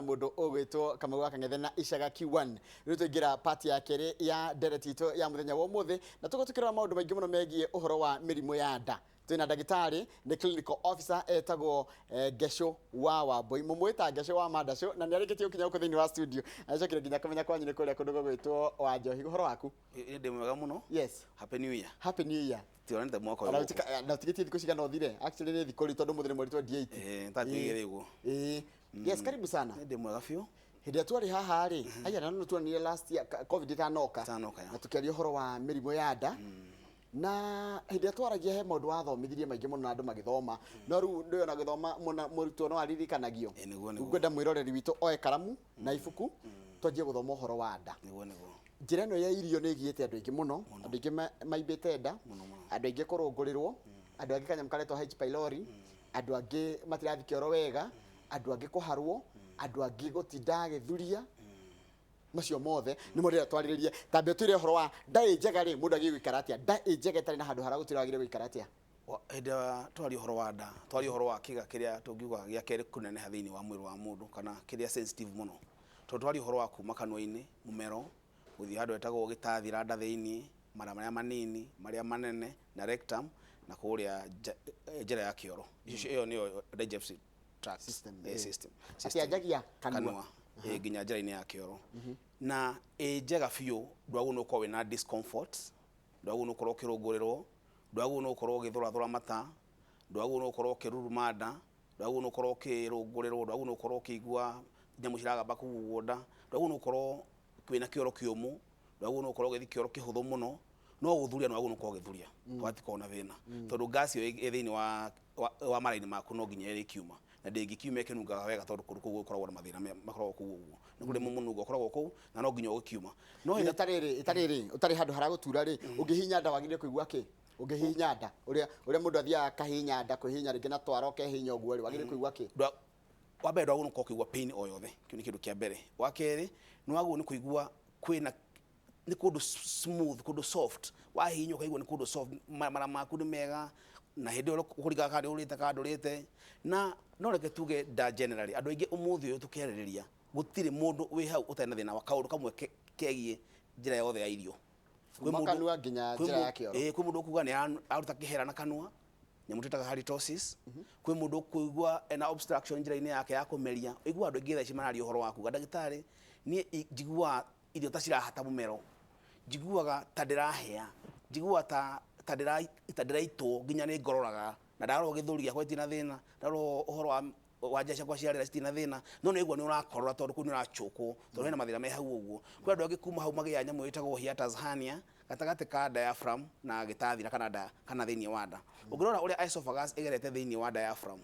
mũndũ ũgwĩtwo Kamau wa Kang'ethe na Icaga Q1. Rĩu twaingĩra part ya kerĩ ya ndereti itũ ya mũthenya wa ũmũthĩ, na tũgũ tũkĩrora maũndũ maingĩ mũno megiĩ ũhoro wa mĩrimũ ya nda. Twĩna ndagĩtarĩ, nĩ clinical officer etagwo Ngecũ wa Wambũi, mũmwĩta Ngecũ wa Mandacũ, na nĩ arĩkĩtie gũkinya gũkũ thĩinĩ wa studio. Acokire nginya kũmenya kwanyu nĩ kũrĩa kũndũ gũgwĩtwo Wanjohi. Ũhoro waku? Ĩ ndĩ mwega mũno. Yes. Happy New Year. Happy New Year. Tionanĩte mwaka ũyũ Ona gũkũ. na ũtigĩtie thikũ cigana ũthire? Actually nĩ thikũ rĩu tondũ mũthĩ nĩ mweri 28. Ĩĩ, thaa igĩrĩ ũguo. Ĩĩ. Yes, karibu sana. Nĩ ndĩ mwega biũ. Hĩndĩ ĩrĩa twarĩ haha rĩ, aya na no tuonire last year COVID ĩtanoka. Ĩtanoka, ya. Na tũkĩaria ũhoro wa mĩrimũ ya nda. Na hĩndĩ ĩrĩa twaragia he maũndũ wathomithirie maingĩ mũno na andũ magĩthoma. No rĩu ndũĩ ona gĩthoma mũna mũrutwo no aririkanagio. Ĩĩ, nĩguo, nĩguo. Ngwenda mwĩroreri witũ oe karamu na ibuku twanjie gũthoma ũhoro wa nda. Nĩguo, nĩguo. Njĩra ĩno ya irio nĩ ĩgiĩte andũ aingĩ mũno, andũ aingĩ maimbĩte nda, andũ aingĩ kũrũngũrĩrwo, andũ angĩ kanyamũ karetwo H pylori, andũ angĩ matirathiĩ kĩoro wega, andũ angĩ kũharwo, andũ angĩ gũtinda agĩthuria, macio mothe nĩmo ndĩrenda twarĩrĩrie. Tambe ũtwĩre ũhoro wa nda ĩ njega rĩ, mũndũ agĩrĩire gũikara atĩa? Nda ĩ njega ĩtarĩ na handũ haragũtura agĩrĩire gũikara atĩa? Hĩndĩ ĩrĩa twaria ũhoro wa nda, twaria ũhoro wa kĩga kĩrĩa tũngiuga gĩa kerĩ kũneneha thĩinĩ wa mwĩrĩ wa mũndũ kana kĩrĩa sensitive mũno. Tondũ twaria ũhoro wa kuma kanua-inĩ, mũmero, gũthiĩ handũ hetagwo gĩtathira nda thĩinĩ, mara marĩa manini, marĩa manene na rectum na kũrĩa njĩra ya kĩoro. Icio ĩyo nĩyo digestive tract System, system. Atĩ anjagia kanua. Kanua, nginya njĩra-inĩ ya kĩoro. Na ĩ njega biũ ndwagĩrĩirwo nĩ gũkorwo wĩna discomfort, ndwagĩrĩirwo nĩ gũkorwo ũkĩrũngũrĩrwo, ndwagĩrĩirwo nĩ gũkorwo ũgĩthũrathũra mata, ndwagĩrĩirwo nĩ gũkorwo ũkĩruruma nda, ndwagĩrĩirwo nĩ gũkorwo ũkĩrũngũrĩrwo, ndwagĩrĩirwo nĩ gũkorwo ũkĩigua nyamũ ciragamba kũu ũguo nda, ndwagĩrĩirwo nĩ gũkorwo wĩna kĩoro kĩũmũ, ndwagĩrĩirwo nĩ gũkorwo ũgĩthiĩ kĩoro kĩhũthũ mũno, no gũthuria nĩ wagĩrĩirwo nĩ gũkorwo ũgĩthuria, hatikoragwo na thĩna, tondũ gas ĩyo ĩ thĩinĩ wa mara-inĩ maku no nginya ĩrĩkiuma, na ndĩngĩkiuma ĩkĩnungaga wega tondũ kũndũ kũu gũkoragwo na mathĩna makoragwo kũu ũguo, nĩ kũrĩ mũnungo ũkoragwo kũu na no nginya ũgĩkiuma. No hĩndĩ ĩtarĩ ĩtarĩ ũtarĩ handũ haragũtura rĩ, ũngĩhihinya nda wagĩrĩire kũigua kĩ? Ũngĩhihinya nda, ũrĩa ũrĩa mũndũ athiaga akahihinya nda, kwĩhihinya rĩngĩ na twara ũkehihinya ũguo rĩ, wagĩrĩire kũigua kĩ? Wa mbere ndwagĩrĩirwo nĩ gũkorwo ũkĩigua pain o yothe, kĩu nĩ kĩndũ kĩa mbere. Wa kerĩ, nĩ wagĩrĩirwo nĩ kũigua kwĩna nĩ kũndũ smooth, kũndũ soft, wahihinya ũkaigua nĩ kũndũ soft, mara maku nĩ mega, na hĩndĩ ĩyo kũringana kana nĩ ũrĩte kana ndũrĩte. Na no reke tuge nda generally, andũ aingĩ ũmũthĩ ũyũ tũkĩarĩrĩria, gũtirĩ mũndũ wĩ hau ũtarĩ na thĩna wa kaũndũ kamwe kegiĩ njĩra yothe ya irio. Kwĩ Kuma kanua nginya njĩra ya kĩoro. Ĩĩ, kwĩ mũndũ ũkuga nĩ aruta kĩhera na kanua, nyamũ twĩtaga halitosis. Kwĩ mũndũ ũkũigua ena obstruction njĩra-inĩ yake ya kũmeria. Ũiguaga andũ aingĩ thaa ici mararia ũhoro wa kuga, ndagĩtarĩ, niĩ njiguaga irio ta cirahata mũmero, njiguaga ta ndĩrahĩa, njiguaga ta ta ta ndĩraitwo nginya nĩ ngororaga, na ndarorwo gĩthũri gĩakwa gĩtirĩ na thĩna, ndarorwo ũhoro wa njĩra ciakwa cia rĩera citirĩ na thĩna, no nĩ ũraigua nĩ ũrakorora tondũ kũu nĩ ũrachokwo, tondũ hena mathĩna me hau ũguo. Kwĩ andũ angĩ kuma hau magĩaga nyamũ ĩtagwo hiatus hernia, gatagatĩ ka diaphragm na gĩtathira kana nda kana thĩinĩ wa nda. Ũngĩrora ũrĩa esophagus ĩgerete thĩinĩ wa diaphragm,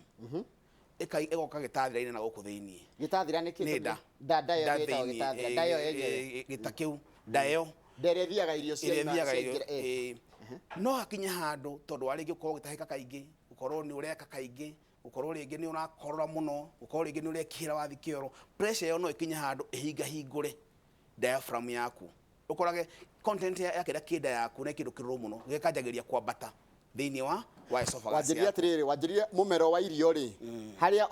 ĩgoka gĩtathira-inĩ na gũkũ thĩinĩ. Gĩtathira nĩ kĩ? Nĩ nda. Nda nda ĩyo ĩtagwo gĩtathira. Nda ĩyo yenyewe. Gĩta kĩu, nda ĩyo. Nda ĩrĩa ĩthiaga irio cia ĩrĩa ĩthiaga irio, No hakinye handũ tondũ wa rĩngĩ gũkorwo ũgĩtahĩka kaingĩ, gũkorwo nĩ ũreka kaingĩ, gũkorwo rĩngĩ nĩ ũrakorora mũno, gũkorwo rĩngĩ nĩ ũrekĩra wathiĩ kĩoro, pressure ĩyo no ĩkinye handũ ĩhingahingũre diaphragm yaku. Ũkorage content ya kĩrĩa kĩ nda yaku nĩ kĩndũ kĩrũrũ mũno, gĩkanjagĩrĩria kwambata thĩinĩ wa esophagus Wanjĩrire yaku. atĩrĩrĩ, wanjĩrire mũmero wa irio rĩ, harĩa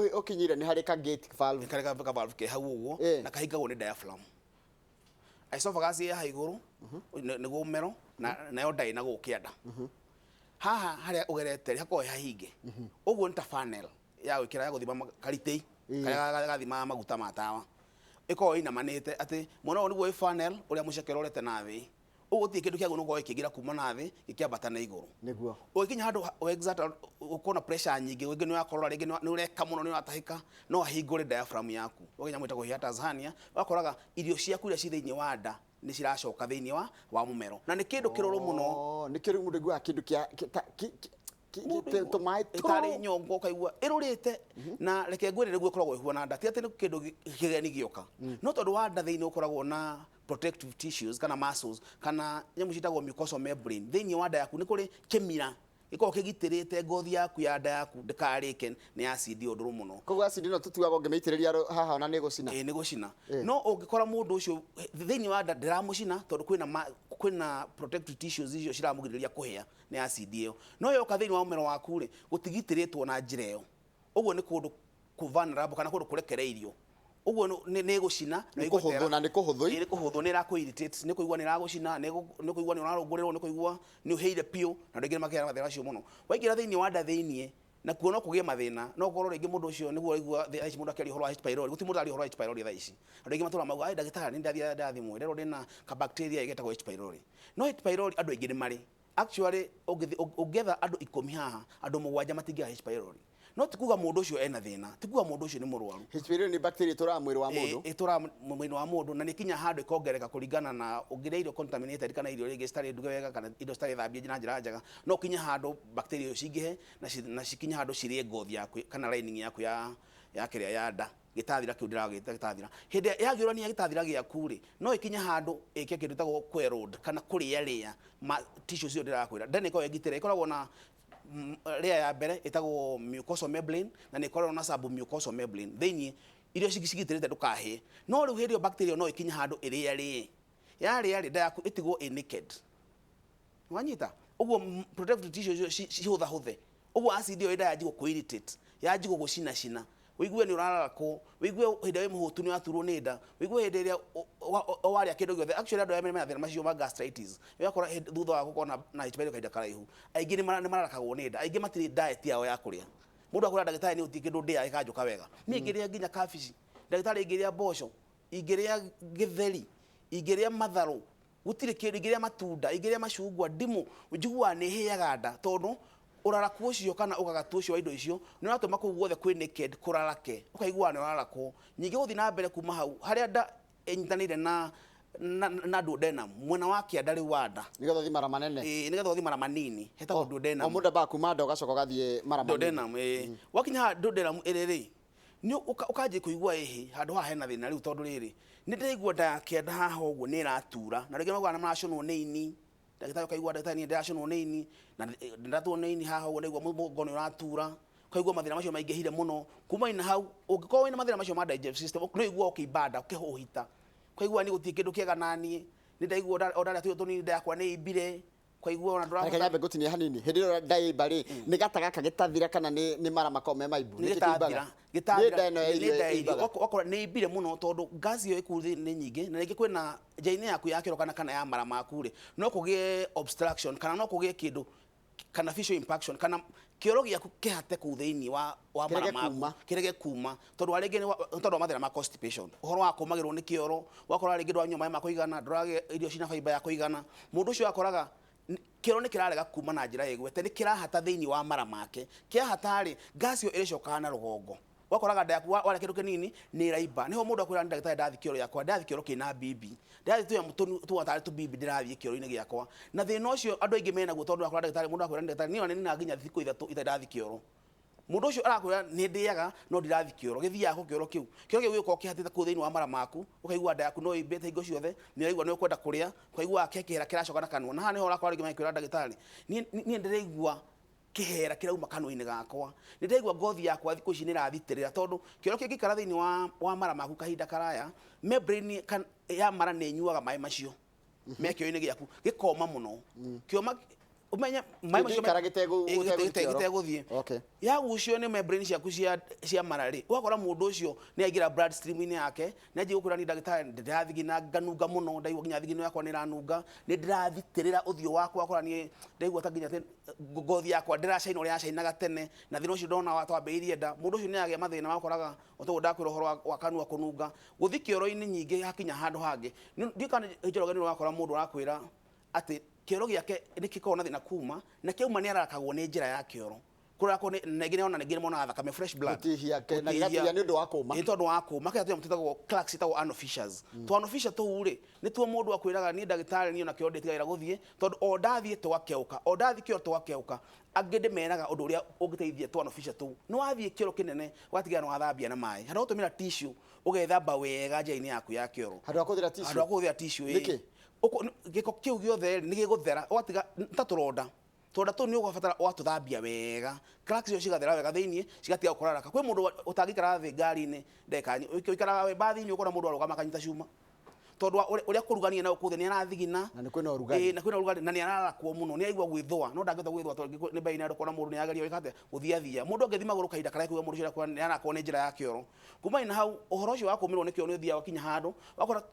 ũkinyire nĩ harĩ ka gate valve. Nĩ karĩ ka valve ke hau ũguo na kahingagwo nĩ diaphragm. Esophagus ĩ haha igũrũ nĩguo mũmero na nayo nda ĩna gũkũ kĩanda. Haha harĩa ũgerete rĩ hakoragwo he hahinge. Ũguo nĩ ta funnel ya gwĩkĩra ya gũthima karitĩ karĩa gathimaga maguta ma tawa. Ĩkoragwo ĩinamanĩte atĩ mwena ũyũ nĩguo wĩ funnel ũrĩa mũceke ũrorete na thĩ. Ũguo gũtirĩ kĩndũ kĩagĩrĩirwo nĩ gũkorwo gĩkĩingĩra kuma na thĩ gĩkĩambata na igũrũ. Nĩguo. Ũgĩkinya handũ exert ũkorwo na pressure nyingĩ, rĩngĩ nĩ ũrakorora, rĩngĩ nĩ ũreka mũno, nĩ ũratahĩka, no ahingũre diaphragm yaku. Ũgĩa nyamũ ĩtagwo hiatus hernia, ũgakoraga irio ciaku iria ciĩ thĩinĩ wa nda nĩ ciracoka thĩinĩ wa mũmero. Na nĩ kĩndũ kĩrũrũ mũno. Oh, nĩkĩo rĩu mũndũ aiguaga kĩndũ kĩa tũmaĩ tarĩ nyongo ũkaigua ĩrũrĩte. Na reke ngwĩre nĩguo ĩkoragwo ĩhuana nda, ti atĩ nĩ kĩndũ kĩgeni gĩoka, no tondũ wa nda thĩinĩ ũkoragwo na protective tissues kana muscles kana nyamũ ciĩtagwo mucosal membrane thĩinĩ wa nda yaku, nĩ kũrĩ kĩmira gĩkoragwo kĩgitĩrĩte ngothi yaku ya nda yaku ndĩkarĩke nĩ acid ĩyo ndũrũ mũno. Koguo acid ĩno tũtuaga ũngĩmĩitĩrĩria haha ona nĩ ĩgũcina. Ĩĩ, nĩ gũcina. No ũngĩkora mũndũ ũcio thĩinĩ wa nda ndĩramũcina tondũ kwĩna protective tissues icio ciramũgirĩrĩria kũhĩa nĩ acid ĩyo. No yoka thĩinĩ wa mũmero waku rĩ, gũtigitĩrĩtwo na njĩra ĩyo. Ũguo nĩ kũndũ kũ vulnerable kana kũndũ kũrekereirio. Ũguo nĩ ĩgũcina na Nĩ ũigue kũhũthũ na nĩ kũhũthũ. Ĩ, nĩ kũhũthũ, nĩ ĩrakũ irritate, nĩ kũigua nĩ ĩragũcina, nĩ kũigua nĩ ũrarũngũrĩrwo, nĩ kũigua nĩ ũhĩire piũ, na andũ aingĩ nĩ makĩgĩa na mathĩna macio mũno. Waingĩra thĩinĩ wa nda thĩinĩ, nakuo no kũgĩe mathĩna, no ũkorwo rĩngĩ mũndũ ũcio nĩguo ũraigua thaa ici mũndũ akĩaria ũhoro wa H pylori, gũtirĩ mũndũ araria ũhoro wa H pylori thaa ici. Andũ aingĩ matũraga mauga, "Ai ndagĩtarĩ, nĩ ndathiĩ ndathimwo, nderwo ndĩna ka bacteria ĩgetagwo H pylori." No H pylori andũ aingĩ nĩ marĩ. Actually ũngĩetha andũ 10 haha, andũ 7 matingĩaga H pylori. No ti kuga mũndũ ũcio ena thĩna, ti kuga mũndũ ũcio nĩ mũrwaru. H pylori nĩ bacteria ĩtũraga mwĩrĩ wa mũndũ. Ĩtũraga mwĩrĩ wa mũndũ na nĩ ĩkinya handũ ĩkongereka kũringana na ũngĩrĩa irio contaminated kana irio rĩngĩ citarĩ nduge wega kana indo citarĩ thambie na njĩra njega, no ũkinye handũ bacteria ĩyo cingĩhe na cikinye handũ cirĩe ngothi yaku kana lining yaku ya kĩrĩa ya nda. Gĩtathira kĩu ndĩragĩta gĩtathira. Hĩndĩ ĩrĩa yagiũrania gĩtathira gĩaku rĩ, no ĩkinye handũ ĩke kĩndũ gĩtagwo kwerũd kana kũrĩarĩa ma tissue icio ndĩrakwĩra. Nda nĩ ĩkoragwo ĩgitĩre, ĩkoragwo na layer ya mbere ĩtagwo mucosal membrane na nĩ ĩkoragwo na submucosal membrane thĩinĩ iria cigitĩrĩte ndũkahĩe. No rĩu hĩndĩ ĩyo bacteria no ĩkinye handũ ĩrĩarĩe, yarĩa rĩ, nda yaku ĩtigwo ĩ naked. Wanyita? Ũguo protective tissue icio cihũthahũthe. Ũguo acid ĩyo ĩnda yanjie gũkũ irritate, yanjie gũgũcinacina, ũigue nĩ ũrarakwo, ũigue hĩndĩ ĩrĩa wĩ mũhũtu nĩ ũraturwo nĩ nda, ũigue hĩndĩ ĩrĩa warĩa kĩndũ gĩothe. Actually andũ arĩa mena mathĩna macio ma gastritis, ũgakora thutha wa gũkorwo na H pylori kahinda karaihu, aingĩ nĩ mararakagwo nĩ nda, aingĩ matirĩ diet yao ya kũrĩa. Mũndũ akwĩra ndagĩtarĩ nĩ gũtirĩ kĩndũ ndĩaga gĩkanjũka wega. Niĩ ingĩrĩa nginya kabici, ndagĩtarĩ ingĩrĩa mboco, ingĩrĩa gĩtheri, ingĩrĩa matharũ, gũtirĩ kĩndũ, ingĩrĩa matunda, ingĩrĩa macungwa, ndimũ, njiguaga nĩ hĩaga nda tondũ ũraraku ũcio kana ũgagatu ũcio wa indo icio nĩ ũratũma kũu guothe kwĩ naked kũrarake, ũkaigua nĩ ũrarakwo. Ningĩ gũthiĩ na mbere kuma hau harĩa nda ĩnyitanĩire na duodenum, mwena wa kĩanda rĩu wa nda. Nĩgetha ũthiĩ mara manene. Ĩĩ, nĩgetha ũthiĩ mara manini, hetagwo duodenum. O mũndũ ambaga kuma nda ũgacoka ũgathiĩ mara manini. Duodenum, ĩĩ. Wakinya haha duodenum ĩrĩ rĩ, nĩ ũkanjia kũigua ĩhĩ handũ haha hena thĩna rĩu tondũ rĩrĩ, nĩ ndĩraigua nda ya kĩanda haha ũguo nĩ ĩratura, na rĩngĩ maugaga nĩ maracũnwo nĩ ini, ndagĩtarĩ ũkaigua ndagĩtarĩ niĩ ndĩracũnwo nĩ ini, na ndĩraturwo nĩ ini haha ũguo ndaigua mũgongo nĩ ũratura, ũkaigua mathĩna macio maingĩhire mũno. Kuma na hau ũngĩkorwo wĩna mathĩna macio ma digestive system, no ũigua ũkĩimba nda, ũkĩhũhita, ũkaigua niĩ gũtirĩ kĩndũ kĩega naniĩ, nĩ ndaigua o ndarĩa tũirio tũnini nda yakwa nĩ ĩimbire, ũkaigua ona ndũrahota. Reke nyambe ngũtinie hanini. Hĩndĩ ĩyo nda yaimba rĩ, nĩ gata gaka gĩtathira kana nĩ mara makoragwo me maimbu? Nĩ Nĩkĩ kĩimbaga? gĩtathira. Nĩ Gĩtathira. nda ĩno ya Nĩ irio nda ya irio. ĩimbaga. Wakora nĩ ĩimbire mũno tondũ gas ĩyo ĩkũu thĩinĩ nĩ nyingĩ, na rĩngĩ kwĩna njĩra-inĩ yaku ya kĩoro kana ya mara maku rĩ, no kũgĩe obstruction kana no kũgĩe kĩndũ kana facial impaction kana kĩoro gĩaku kĩhate kũu thĩinĩ wa mara Kĩrege maku. kuma. Kĩrege kuma. Tondũ wa rĩngĩ nĩ tondũ wa mathĩna ma constipation. Ũhoro wa kũmagĩrwo nĩ kĩoro, wakora rĩngĩ ndwanyua maĩ ma kũigana, ndũragĩa irio cina fiber ya kũigana. Mũndũ ũcio akoraga kĩoro nĩ kĩrarega kuma na njĩra ĩgwete, nĩ kĩrahata thĩinĩ wa mara make. Kĩahata rĩ, gas ĩyo ĩrĩcokaga na rũgongo. Wakoraga nda yaku warĩa kĩndũ kĩnini nĩ ĩraimba. Nĩho mũndũ akwĩra ndagĩtarĩ ndathiĩ kĩoro gĩakwa, ndathiĩ kĩoro kĩna bibi. Ndathiĩ tũnyamũ tuona tarĩ tũbibi ndĩrathiĩ kĩoro-inĩ gĩakwa. Na thĩna ũcio andũ aingĩ menaguo tondũ wakora ndagĩtarĩ, mũndũ akwĩra ndagĩtarĩ niĩ ona nĩ nginya thikũ 3 itarĩ ndathiĩ kĩoro. Mũndũ ũcio arakwĩra nĩ ndĩaga no ndirathiĩ kĩoro, gĩthiaga kũ kĩoro kĩu? Kĩoro kĩu gĩgũkorwo kĩhatĩte kũu thĩinĩ wa mara maku, ũkaigua nda yaku no ĩimbĩte hingo ciothe, nĩ ũraigua nĩ ũkwenda kũrĩa, ũkaigua ke kĩhera kĩracoka na kanua. Na haha nĩho ũrakora rĩngĩ magĩkwĩra ndagĩtarĩ, niĩ ndĩraigua kĩhera kĩrauma kanua-inĩ gakwa, nĩ ndĩraigua ngothi yakwa thikũ ici nĩ ĩrathitĩrĩra, tondũ kĩoro kĩngĩikara thĩinĩ wa mara maku kahinda karaya, membrane ya mara nĩ ĩnyuaga maĩ macio me kĩoro-inĩ gĩaku, gĩkoma mũno. Kĩoma, ũmenye maĩ macio Kĩngĩikara gĩtegũ kĩoro. gĩtegũthiĩ. Okay. Yagucio nĩ membrane ciaku cia mara rĩ, ũgakora mũndũ ũcio nĩ aingĩra blood stream-inĩ yake, nĩ anjia gũkwĩra niĩ ndagĩtarĩ ndĩrathigina nganunga mũno, ndaigua nginya thigino yakwa nĩ ĩranunga, nĩ ndĩrathitĩrĩra ũthiũ wakwa, ũgakora niĩ ndaigua ta nginya ngothi yakwa ndĩracaina ũrĩa yacainaga tene, na thĩna ũcio ndona twambĩrĩirie nda. Mũndũ ũcio nĩ agĩa mathĩna makoraga o toguo ndakwĩra ũhoro wa kanua kũnunga, gũthiĩ kĩoro-inĩ nyingĩ hakinya handũ hangĩ. Ndiũĩ kana Njoroge nĩ ũrakora mũndũ arakwĩra atĩ kĩoro gĩake nĩ gĩkoragwo na thĩna kuma, na kĩauma nĩ ararakagwo nĩ njĩra ya kĩoro. Kũrakwo nĩ, na ingĩ nĩona ningĩ nĩmonaga thakame, fresh blood. Gũtihia ke, na Gũtihia. gĩgatihia nĩ ũndũ wa kũma. Nĩ tondũ wa kũma. Kĩrĩa tũnyamũ twĩtagwo cracks, ciĩtagwo anal fissures. Tũ anal fissure tũu rĩ, nĩ tuo mũndũ akwĩraga niĩ ndagĩtarĩ niĩ ona kĩoro ndĩtigagĩra gũthiĩ, tondũ o ndathiĩ tũgakeũka, o ndathiĩ kĩoro tũgakeũka. Angĩ ndĩmeraga ũndũ ũrĩa ũngĩteithia tũ anal fissure tũu. Nĩ wathiĩ kĩoro kĩnene, ũgatigĩrĩra nĩ wathambia na maĩ. Handũ ha gũtũmĩra tissue, ũgethamba wega njĩra-inĩ yaku ya kĩoro. Handũ ha kũhũthĩra tissue? Handũ ha kũhũthĩra tissue, ĩĩ. Nĩkĩ? Gĩko kĩu gĩothe rĩ, nĩ gĩgũthera, ũgatiga ta tũronda. Tũronda tũu nĩ ũgabatara ũgatũthambia wega. Cracks icio cigathera wega thĩinĩ, cigatiga gũkoraraka. Kwĩ mũndũ ũtangĩikara thĩ ngari-inĩ ndagĩka nyingĩ, ũikaraga wĩ mbathi-inĩ ũkona mũndũ arũgama akanyita cuma. Tondu uria kurugania na gũkũ thĩ nĩ arathigina. Na nĩ kwĩna ũrugarĩ. Ĩĩ, na kwĩna ũrugarĩ na nĩ ararakwo mũno, nĩ aigua gwĩthũa, no ndangĩhota gwĩthũa tondũ nĩ mbere-inĩ andũ kuona mũndũ nĩ ageria gwĩka atĩa, gũthiathia. Mũndũ angĩthiĩ magũrũ kahinda karaihu, mũndũ ũcio nĩ arakwo nĩ njĩra ya kĩoro. Kumania na hau, ũhoro ũcio wa kũmĩrwo nĩ kĩoro nĩ ũthiaga wakinya handũ wakora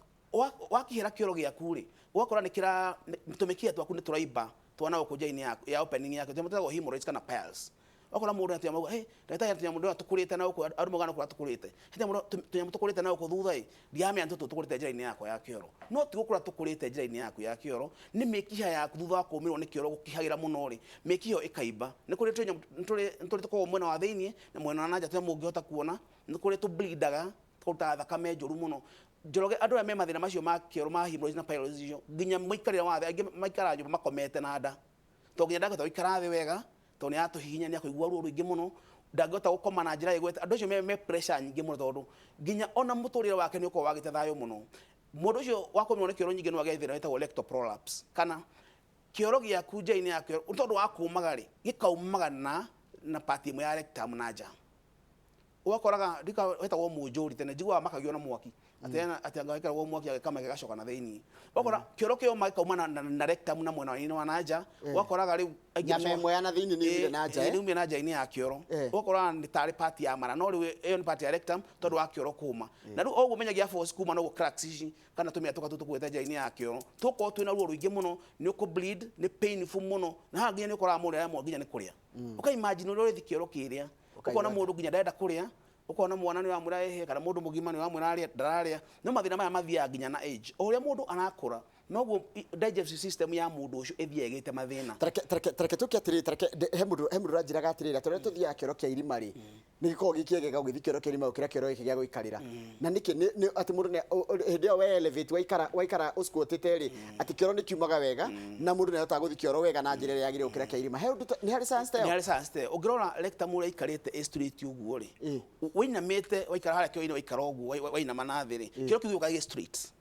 wakihera kĩoro gĩaku rĩ, ũgakora nĩ kĩra tũmĩkiha twaku nĩ tũraimba twana gũkũ njĩra-inĩ ya opening yake, tũnyamũ twĩtagwo hemorrhoids kana piles. Wakora mũndũ na tũnyamũ, hey, ndagĩtarĩ, tũnyamũ ndĩrona tũkũrĩte na gũkũ, andũ maugaga no kũrĩa tũkũrĩte. He tũnyamũ tũkũrĩte na gũkũ thutha ĩ, ndiramenya nĩ tũtũ tũkũrĩte njĩra-inĩ yakwa ya kĩoro. No ti gũkũra tũkũrĩte njĩra-inĩ yaku ya kĩoro, nĩ mĩkiha yaku thutha wa kũmĩrwo nĩ kĩoro gũkihagĩra mũno rĩ, mĩkiha ĩyo ĩkaimba. Nĩ kũrĩ tũnyamũ, nĩ tũrĩ tũkoragwo mwena wa thĩiniĩ na mwena wa na nja, tũnyamũ ũngĩhota kuona, nĩ kũrĩ tũblindaga, tũkarutaga thakame njũru mũno. Njoroge, andũ arĩa me mathĩna macio ma kĩoro, ma hemorrhoids na piles icio, nginya mũikarĩre wa thĩ, aingĩ maikaraga nyũmba makomete na nda, tondũ nginya ndangĩhota gũikara thĩ wega tondũ nĩ aratũhihinya, nĩ akũigua ruo rũingĩ mũno, ndangĩhota gũkoma na njĩra ĩgwete. Andũ acio me pressure nyingĩ mũno, tondũ nginya ona mũtũrĩre wake nĩ ũkoragwo wagĩte thayũ mũno. Mũndũ ũcio wa kũmĩrwo nĩ kĩoro nyingĩ no agĩe thĩna wĩtagwo rectal prolapse, kana kĩoro gĩaku njĩra-inĩ ya kĩoro, tondũ wa kũmaga rĩ, gĩkaumaga na part ĩmwe ya rectum na nja. Ũgakoraga ndika wetagwo mũnjũri tene, njiguaga makagio na mwaki atĩ anga wekĩragwo mwaki agĩkama gĩgacoka na thĩiniĩ. Ũgakora kĩoro kĩoma gĩkauma na rectum na mwena wa na nja. Ũgakoraga rĩu aingĩ nyama ĩmwe ya na thĩinĩ nĩ yumire na nja. Nĩ yumire na nja-inĩ ya kĩoro. Ũgakora nĩ tarĩ part ya mara, no rĩu ĩyo nĩ part ya rectum tondũ wa kĩoro kũma. Na rĩu o ũguo menyagia force kuma, noguo cracks ici kana tũmĩatũka tũu tũkuĩte njĩra-inĩ ya kĩoro tũkorwo twĩna ruo rũingĩ mũno, nĩ ũkũ bleed, nĩ painful mũno, na haha nginya nĩ ũkoraga mũndũ aremwo nginya nĩ kũrĩa. Ũka imagine ũrĩa ũrĩthi kĩoro kĩrĩa, ũkona mũndũ nginya ndarenda kũrĩa, ũkona mwana nĩ ũramwĩra ehe, kana mũndũ mũgima nĩ ũramwĩra arĩe, ndararĩa. No mathĩna maya mathiaga nginya na age. O ũrĩa mũndũ arakũra, noguo digestive system ya mũndũ ũcio ĩthiaga ĩgĩte mathĩna. Tareke tũke atĩrĩrĩ, tareke he mũndũ ũranjĩraga atĩrĩrĩ, atĩ ũrĩa tũthiaga kĩoro kĩa irima rĩ, nĩ gĩkoragwo gĩ kĩegega ũgĩthiĩ kĩoro kĩa irima gũkĩra kĩoro gĩkĩ gĩa gũikarĩra. Na nĩkĩ atĩ mũndũ hĩndĩ ĩyo we elevate, waikara ũsquatĩte rĩ, atĩ kĩoro nĩ kiumaga wega na mũndũ nĩ ahotaga gũthiĩ kĩoro wega na njĩra ĩrĩa yagĩrĩire gũkĩra kĩa irima. He ũndũ nĩ harĩ science ta nĩ ĩyo? Harĩ science ta ĩyo. Ũngĩrora rectum ũrĩa ĩikarĩte ĩ straight ũguo rĩ, wĩinamĩte waikara harĩa kĩoro-inĩ, waikara ũguo wainama na thĩ rĩ, kĩoro kĩu gĩũkaga gĩ straight,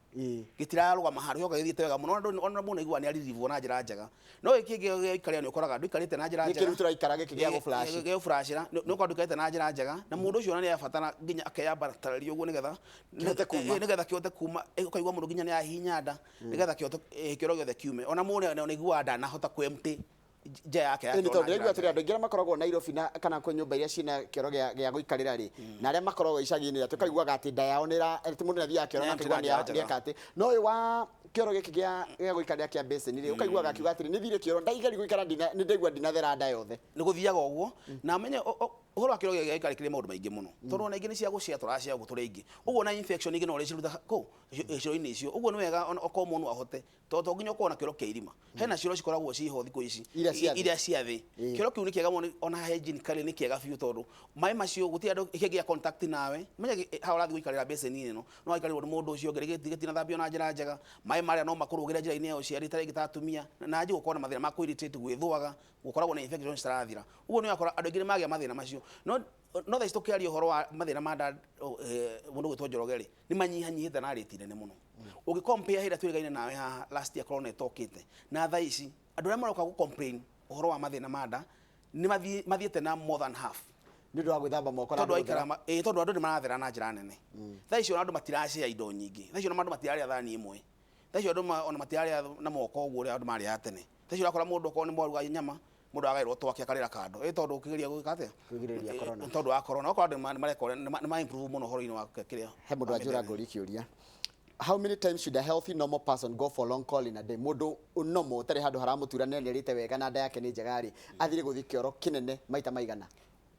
gĩtirarũgama handũ, gĩoka gĩthiĩte wega mũno. Ona mũndũ aiguaga nĩ aririvwo na njĩra njega. No gĩkĩ kĩngĩ gĩaikarĩra, nĩ ũkoraga ndũikarĩte na njĩra gĩkĩ njega. Rĩu tũraikara gĩkĩ gĩa gũflash. Gĩa gũflashĩra, nĩ ũkorwo ndũikarĩte na njĩra njega, na mũndũ ũcio ona nĩ arabatara nginya akeyambatararia ũguo nĩgetha kĩhote kuma. Nĩgetha kĩhote kuma. Ũkaigua mũndũ nginya nĩ ahihinya nda nĩgetha kĩhote kĩoro gĩothe kiume. Ona mũndũ nĩ aiguaga ndanahota kwempty nja yake ya Ĩni kĩoro tondũ na njĩra ndĩraigua atĩrĩ, njega. Andũ aingĩ arĩa makoragwo Nairobi na kana kwĩ nyũmba iria ciĩna kĩoro gĩa gũikarĩra rĩ, na arĩa makoragwo icagi-inĩ, atĩ ũkaiguaga atĩ nda yao nĩ atĩ mũndũ nĩ athiaga kĩoro na Nĩ akaigua njĩra njega. nĩeka atĩ. No ũyũ wa kĩoro gĩkĩ gĩa gũikarĩra kĩa basin rĩ, ũkaiguaga akiuga atĩrĩ, nĩ thire kĩoro ndaigeria gũikara, nĩ ndaigua ndinathera nda yothe. Nĩ gũthiaga ũguo, na menye ũhoro wa kĩoro gĩa gĩikari kĩrĩ maũndũ maingĩ mũno, tondũ ona ingĩ nĩ cia gũcia tũracia gũkũ tũrĩ aingĩ ũguo, na infection ingĩ no ũrĩciruta kũ gĩcoro-inĩ icio. Ũguo nĩ wega ona okorwo mũndũ ahote, tondũ to nginya ũkorwo na kĩoro kĩa irima, hena cioro cikoragwo ciho thikũ ici. Iria cia thĩ. Iria cia thĩ. Kĩoro kĩu nĩ kĩega mũno, ona hygienically nĩ kĩega biũ, tondũ maĩ macio gũtirĩ andũ kĩngĩa contact nawe. Menya haha ũrathiĩ gũikarĩra basin ĩno, no waikarĩrwo nĩ mũndũ ũcio ũngĩ, rĩngĩ gĩtinathambio na njĩra njega, maĩ marĩa no makũrũgĩre njĩra-inĩ ya ũciari, ta rĩngĩ ta atumia, na anjie gũkorwo na mathĩna ma kũ-irritate, gwĩthũaga, gũkoragwo na infection citarathira. Ũguo nĩ ũrakora andũ aingĩ nĩ magĩa mathĩna macio. No thaa ici tũkĩaria ũhoro wa mathĩna ma nda, mũndũ gwĩtwo Njoroge rĩ, nĩ manyihanyihĩte na rate nene mũno ũgĩ compare hĩrĩa twĩrĩgaine nawe haha last year corona ĩtokĩte na thaa ici. Andũ arĩa maroka gũ complain ũhoro wa mathĩna ma nda nĩ mathiĩte na more than half. Nĩ ũndũ wa gwĩthamba moko na tondũ andũ aikara gũthera. Tondũ andũ nĩ marathera na njĩra nene thaa ici. Ona andũ matiracĩa indo nyingĩ thaa ici, ona andũ matirarĩa thani ĩmwe thaa ici, andũ ona matirarĩa na moko ũguo ũrĩa andũ marĩaga tene. Thaa ici ũrakora mũndũ okorwo nĩ mwaruga nyama, mũndũ agaĩrwo twake akarĩra kando, tondũ ũkĩgeria gwĩka atĩa? Kwĩgirĩrĩria corona. Tondũ wa corona, okorwo andũ nĩ mareka ũrĩa nĩ ma improve mũno ũhoro-inĩ wa kĩrĩa He mũndũ wa anjũra mĩthemba. Ngũri kĩũria, how many times should a healthy normal person go for long call in a day? Mũndũ normal, ũtarĩ handũ haramũtura, na nĩarĩte wega na nda yake nĩ njega rĩ, athire gũthiĩ kĩoro kĩnene maita maigana?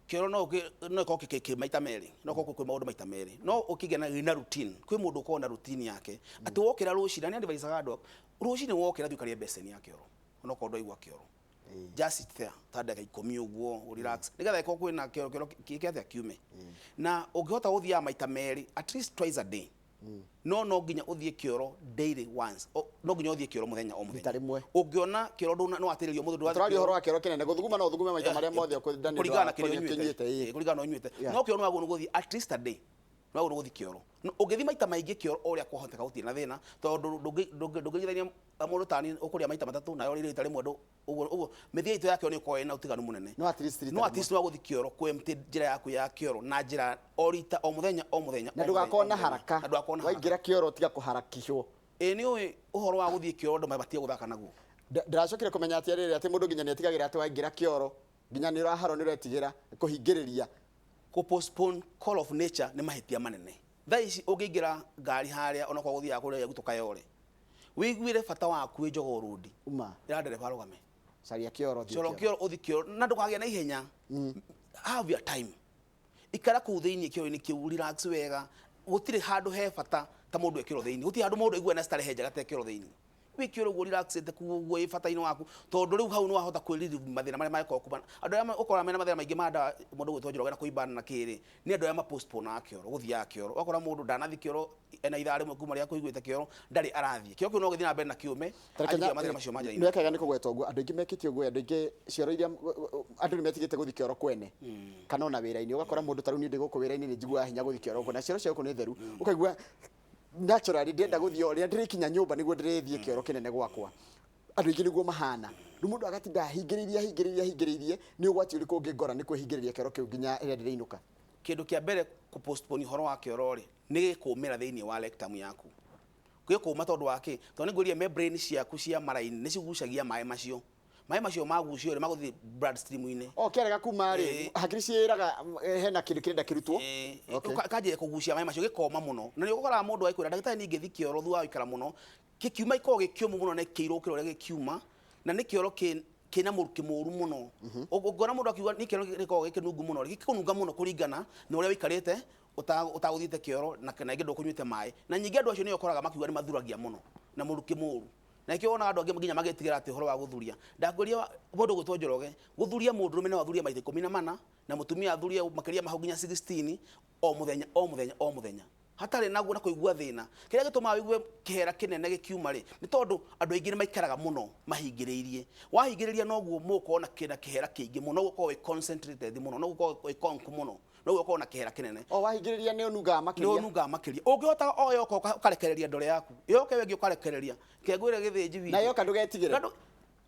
Kĩoro no ĩkorwo kĩ maita merĩ, no ĩkorwo kwĩ maũndũ maita merĩ, no ũkĩgĩa na routine. Kwĩ mũndũ ũkoragwo na routine yake atĩ wokĩra rũcinĩ, na nĩ advisaga andũ rũcinĩ wokĩra thiĩ ũkarĩe beceni ya kĩoro, onokorwo ndwaigua kĩoro, just sit there ta ndagĩka 10 ũguo, relax, nĩgetha ĩkorwo kwĩna kĩoro, kĩoro kĩke atĩa, kiume. Na ũngĩhota gũthiaga maita merĩ, at least twice a day, no nginya ũthiĩ kĩoro daily once. No nginya ũthiĩ kĩoro mũthenya o mũthenya. Rita rĩmwe. Ũngĩona kĩoro ndũna no watĩrĩrio mũthĩ ndũrathiĩ Tũraria kĩoro. ũhoro wa kĩoro kĩnene. Gũthuguma no ũthugume maita marĩa mothe ũkwenda nĩ ũndũ Kũringana wa na kĩrĩa kũrĩa ũnyuĩte. ũkĩnyuĩte, ĩĩ. Kũringana na ũnyuĩte. No kĩoro nĩ wagĩrĩirwo nĩ gũthiĩ at least a day, nĩ wagĩrĩirwo nĩ gũthiĩ kĩoro. No, ũngĩthiĩ maita maingĩ kĩoro o ũrĩa kwahoteka, gũtirĩ na thĩna, tondũ ndũngĩringithania mũndũ tani ũkũrĩa maita matatũ nawe ũrĩre rita rĩmwe. Ũguo mĩthiĩ itũ ya kĩoro nĩ ĩkoragwo ĩna ũtiganu mũnene. No at least rita No at rĩmwe. least no gũthiĩ kĩoro kwempty njĩra yaku ya kĩoro na njĩra o rita, o mũthenya o mũthenya, Na o mũthenya, ndũgakorwo o na mũthenya. haraka. Na ndũgakorwo na haraka. Waingĩra kĩoro tiga kũharakishwo. Ĩ nĩ ũĩ ũhoro wa gũthiĩ kĩoro andũ mabatie gũthaka naguo. Ndĩracokire kũmenya atĩ rĩrĩ atĩ mũndũ nginya nĩ etigagĩra atĩ waingĩra kĩoro nginya nĩ ũraharwo nĩ ũretigĩra kũhingĩrĩria. Kũ postpone call of nature nĩ mahĩtia manene. Thaa ici ũngĩingĩra ngari harĩa onokorwo gũthiaga kũrĩa gwitũ Kayole, wĩiguĩre bata waku wĩ Jogoo Road, Uma. Ĩra ndereba arũgame. Caria kĩoro thiĩ Coro kĩoro. Kĩoro ũthi kĩoro na ndũkagĩe na ihenya. Have your time, ikara kũu thĩinĩ kĩoro-inĩ kĩu, relax wega. Gũtirĩ handũ he bata ta mũndũ ekĩro thĩinĩ, gũtirĩ handũ mũndũ aigua na starehe njega ta ekĩro thĩinĩ. Wĩ kĩoro ũguo relaxĩte kũu ũguo wĩ bata-inĩ waku, tondũ rĩu hau nĩ wahota kwĩririve mathĩna marĩa mangĩkorwo kumana. Andũ arĩa ũkoraga mena mathĩna maingĩ ma nda, mũndũ gwĩtwo Njoroge na kũimbana na kĩrĩ, nĩ andũ arĩa mapostponaga kĩoro, gũthiaga kĩoro. Ũgakora mũndũ ndanathi kĩoro ena ithaa rĩmwe kuma rĩrĩa kũiguĩte kĩoro, ndarĩ arathiĩ kĩoro kĩu, no gĩthiĩ na mbere na kĩũme anjikia mathĩna macio ma njĩra-inĩ. Nĩ wega nĩ kũgweta ũguo andũ aingĩ mekĩte ũguo, andũ aingĩ cioro iria andũ nĩ metigĩte gũthiĩ kĩoro kwene kana ona wĩra-inĩ. Ũgakora mũndũ ta rĩu niĩ ndĩ gũkũ wĩra-inĩ nĩ njiguaga hinya gũthiĩ kĩoro gũkũ na cioro cia gũkũ nĩ theru, ũkaigua naturally ndĩrenda gũthiĩ o rĩrĩa ndĩrĩkinya nyũmba nĩguo ndĩrĩthiĩ kĩoro kĩnene gwakwa. Andũ aingĩ nĩguo mahana. Rĩu mũndũ agatinda ahingĩrĩirie ahingĩrĩirie ahingĩrĩirie. Nĩ ũgwati ũrĩkũ ũngĩngora nĩ kwĩhingĩrĩria kĩoro kĩu nginya rĩrĩa ndĩrĩinũka? Kĩndũ kĩa mbere, kũ postpone ũhoro wa kĩoro rĩ, nĩ gĩkũmĩra thĩinĩ wa rectum yaku. Gĩkũma tondũ wa kĩ? Tondũ nĩ ngwĩrire membrane ciaku cia mara-inĩ nĩ cigucagia maĩ macio. Maĩ macio magucio rĩ, magũthiĩ bloodstream-inĩ. O kĩarega kuma rĩ, hakiri ciĩraga hena kĩndũ kĩrenda kĩrutwo. Kanjia kũgucia maĩ macio, gĩkoma mũno, na nĩ ũkoraga mũndũ agĩkwĩra, "Ndagĩtarĩ, niĩ ingĩthiĩ kĩoro thutha wa gũikara mũno, gĩkiuma ikoragwo gĩkĩũmũ mũno na kĩirũ kĩro ũrĩa gĩkiuma, na nĩ kĩoro kĩna mũrukĩ mũru mũno." Ũngĩona mũndũ akiuga nĩ kĩoro gĩkoragwo gĩkĩnungu mũno, gĩkũnunga mũno kũringana na ũrĩa ũikarĩte ũtagũthiĩte kĩoro na kana ingĩ ndũkũnyuĩte maĩ. Na nyingĩ andũ acio nĩo ũkoraga makiuga nĩ mathuragia mũno na mũrukĩ mũru, na nĩkĩo wonaga andũ angĩ nginya magĩtigĩra atĩ ũhoro wa gũthuria. Ndakwĩria mũndũ gwĩtwo Njoroge, gũthuria mũndũrũme no athurie maita 14 na mũtumia athurie makĩria ma hau nginya 16 o mũthenya o mũthenya o mũthenya hatarĩ naguo na kũigua thĩna. Kĩrĩa gĩtũmaga wĩigue kĩhera kĩnene gĩkiuma rĩ, nĩ tondũ andũ aingĩ nĩ maikaraga mũno mahingĩrĩirie. Wahingĩrĩria noguo mũgũkorwo na kĩna kĩhera kĩingĩ mũno, noguo ũkorwo wĩ concentrated mũno, noguo ũkorwo wĩ conk mũno, noguo ũkorwo na kĩhera kĩnene. O wahingĩrĩria nĩ ũnungaga nĩ makĩria. Ũnungaga makĩria. Ũngĩhota o yoka ũkarekereria ndore yaku yoke wengĩ ũkarekereria kengwĩre gĩthĩnji witũ Na yoka ndũgetigĩre. Na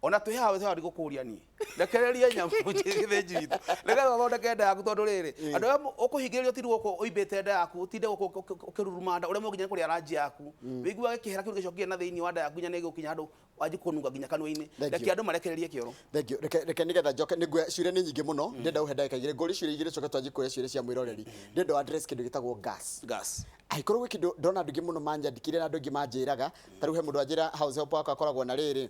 ona twĩ haha twĩ ndigũkũria niĩ, rekereria nyamũ gĩthĩnji witũ nĩgetha ũthondeke nda yaku, tondũ rĩrĩ andũ arĩa ũkũhingĩrĩrio tindi gũkũ ũimbĩte nda yaku, ũtinde gũkũ ũkĩruruma nda, ũremwo nginya nĩ kũrĩa ranji yaku, wĩiguage kĩhera kĩu gĩcokire na thĩinĩ wa nda yaku nginya nĩ gĩgũkinya handũ wanji kũnunga nginya kanua-inĩ. Thank Reke you. andũ marekererie kĩoro. Thank you. Reke nĩgetha njoke nĩ nguoya ciũria nĩ nyingĩ mũno, ndĩrenda ũhe ndagĩka 2 ngũrie ciũria 2 coke twanjie kuoya ciũria cia mwĩroreri. Ndĩrenda address kĩndũ gĩtagwo gas. Gas. Angĩkorwo gwĩ kĩndũ ndona andũ aingĩ mũno manjandĩkire na andũ aingĩ manjĩraga, ta rĩu he mũndũ wanjĩra house help wakwa akoragwo na rĩrĩ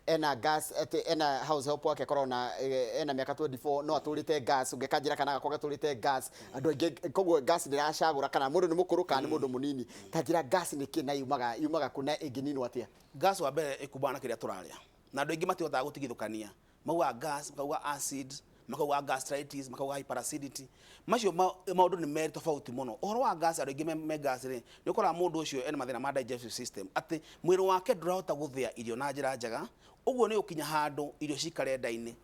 ena gas, atĩ ena house help wake akoragwo na ena mĩaka 24 no atũrĩte gas, ũngĩ akanjĩra kana gakwa gatũrĩte gas. Andũ aingĩ koguo gas ndĩracagũra kana mũndũ nĩ mũkũrũ kana nĩ mũndũ mũnini. Ta njĩra gas nĩ kĩ na yumaga kũ na ĩngĩninwo atĩa? Gas wa mbere ĩkumana na kĩrĩa tũrarĩa, na andũ aingĩ matihotaga gũtigithũkania. Maugaga gas, makauga acid, makauga gastritis, makauga hyperacidity. Macio maũndũ nĩ merĩ tofauti mũno. Ũhoro wa gas, andũ aingĩ me gas rĩ, nĩ ũkoraga mũndũ ũcio ena mathĩna ma digestive system, atĩ mwĩrĩ wake ndũrahota gũthĩa irio na njĩra njega. Ũguo nĩ ũkinya handũ irio cikare nda-inĩ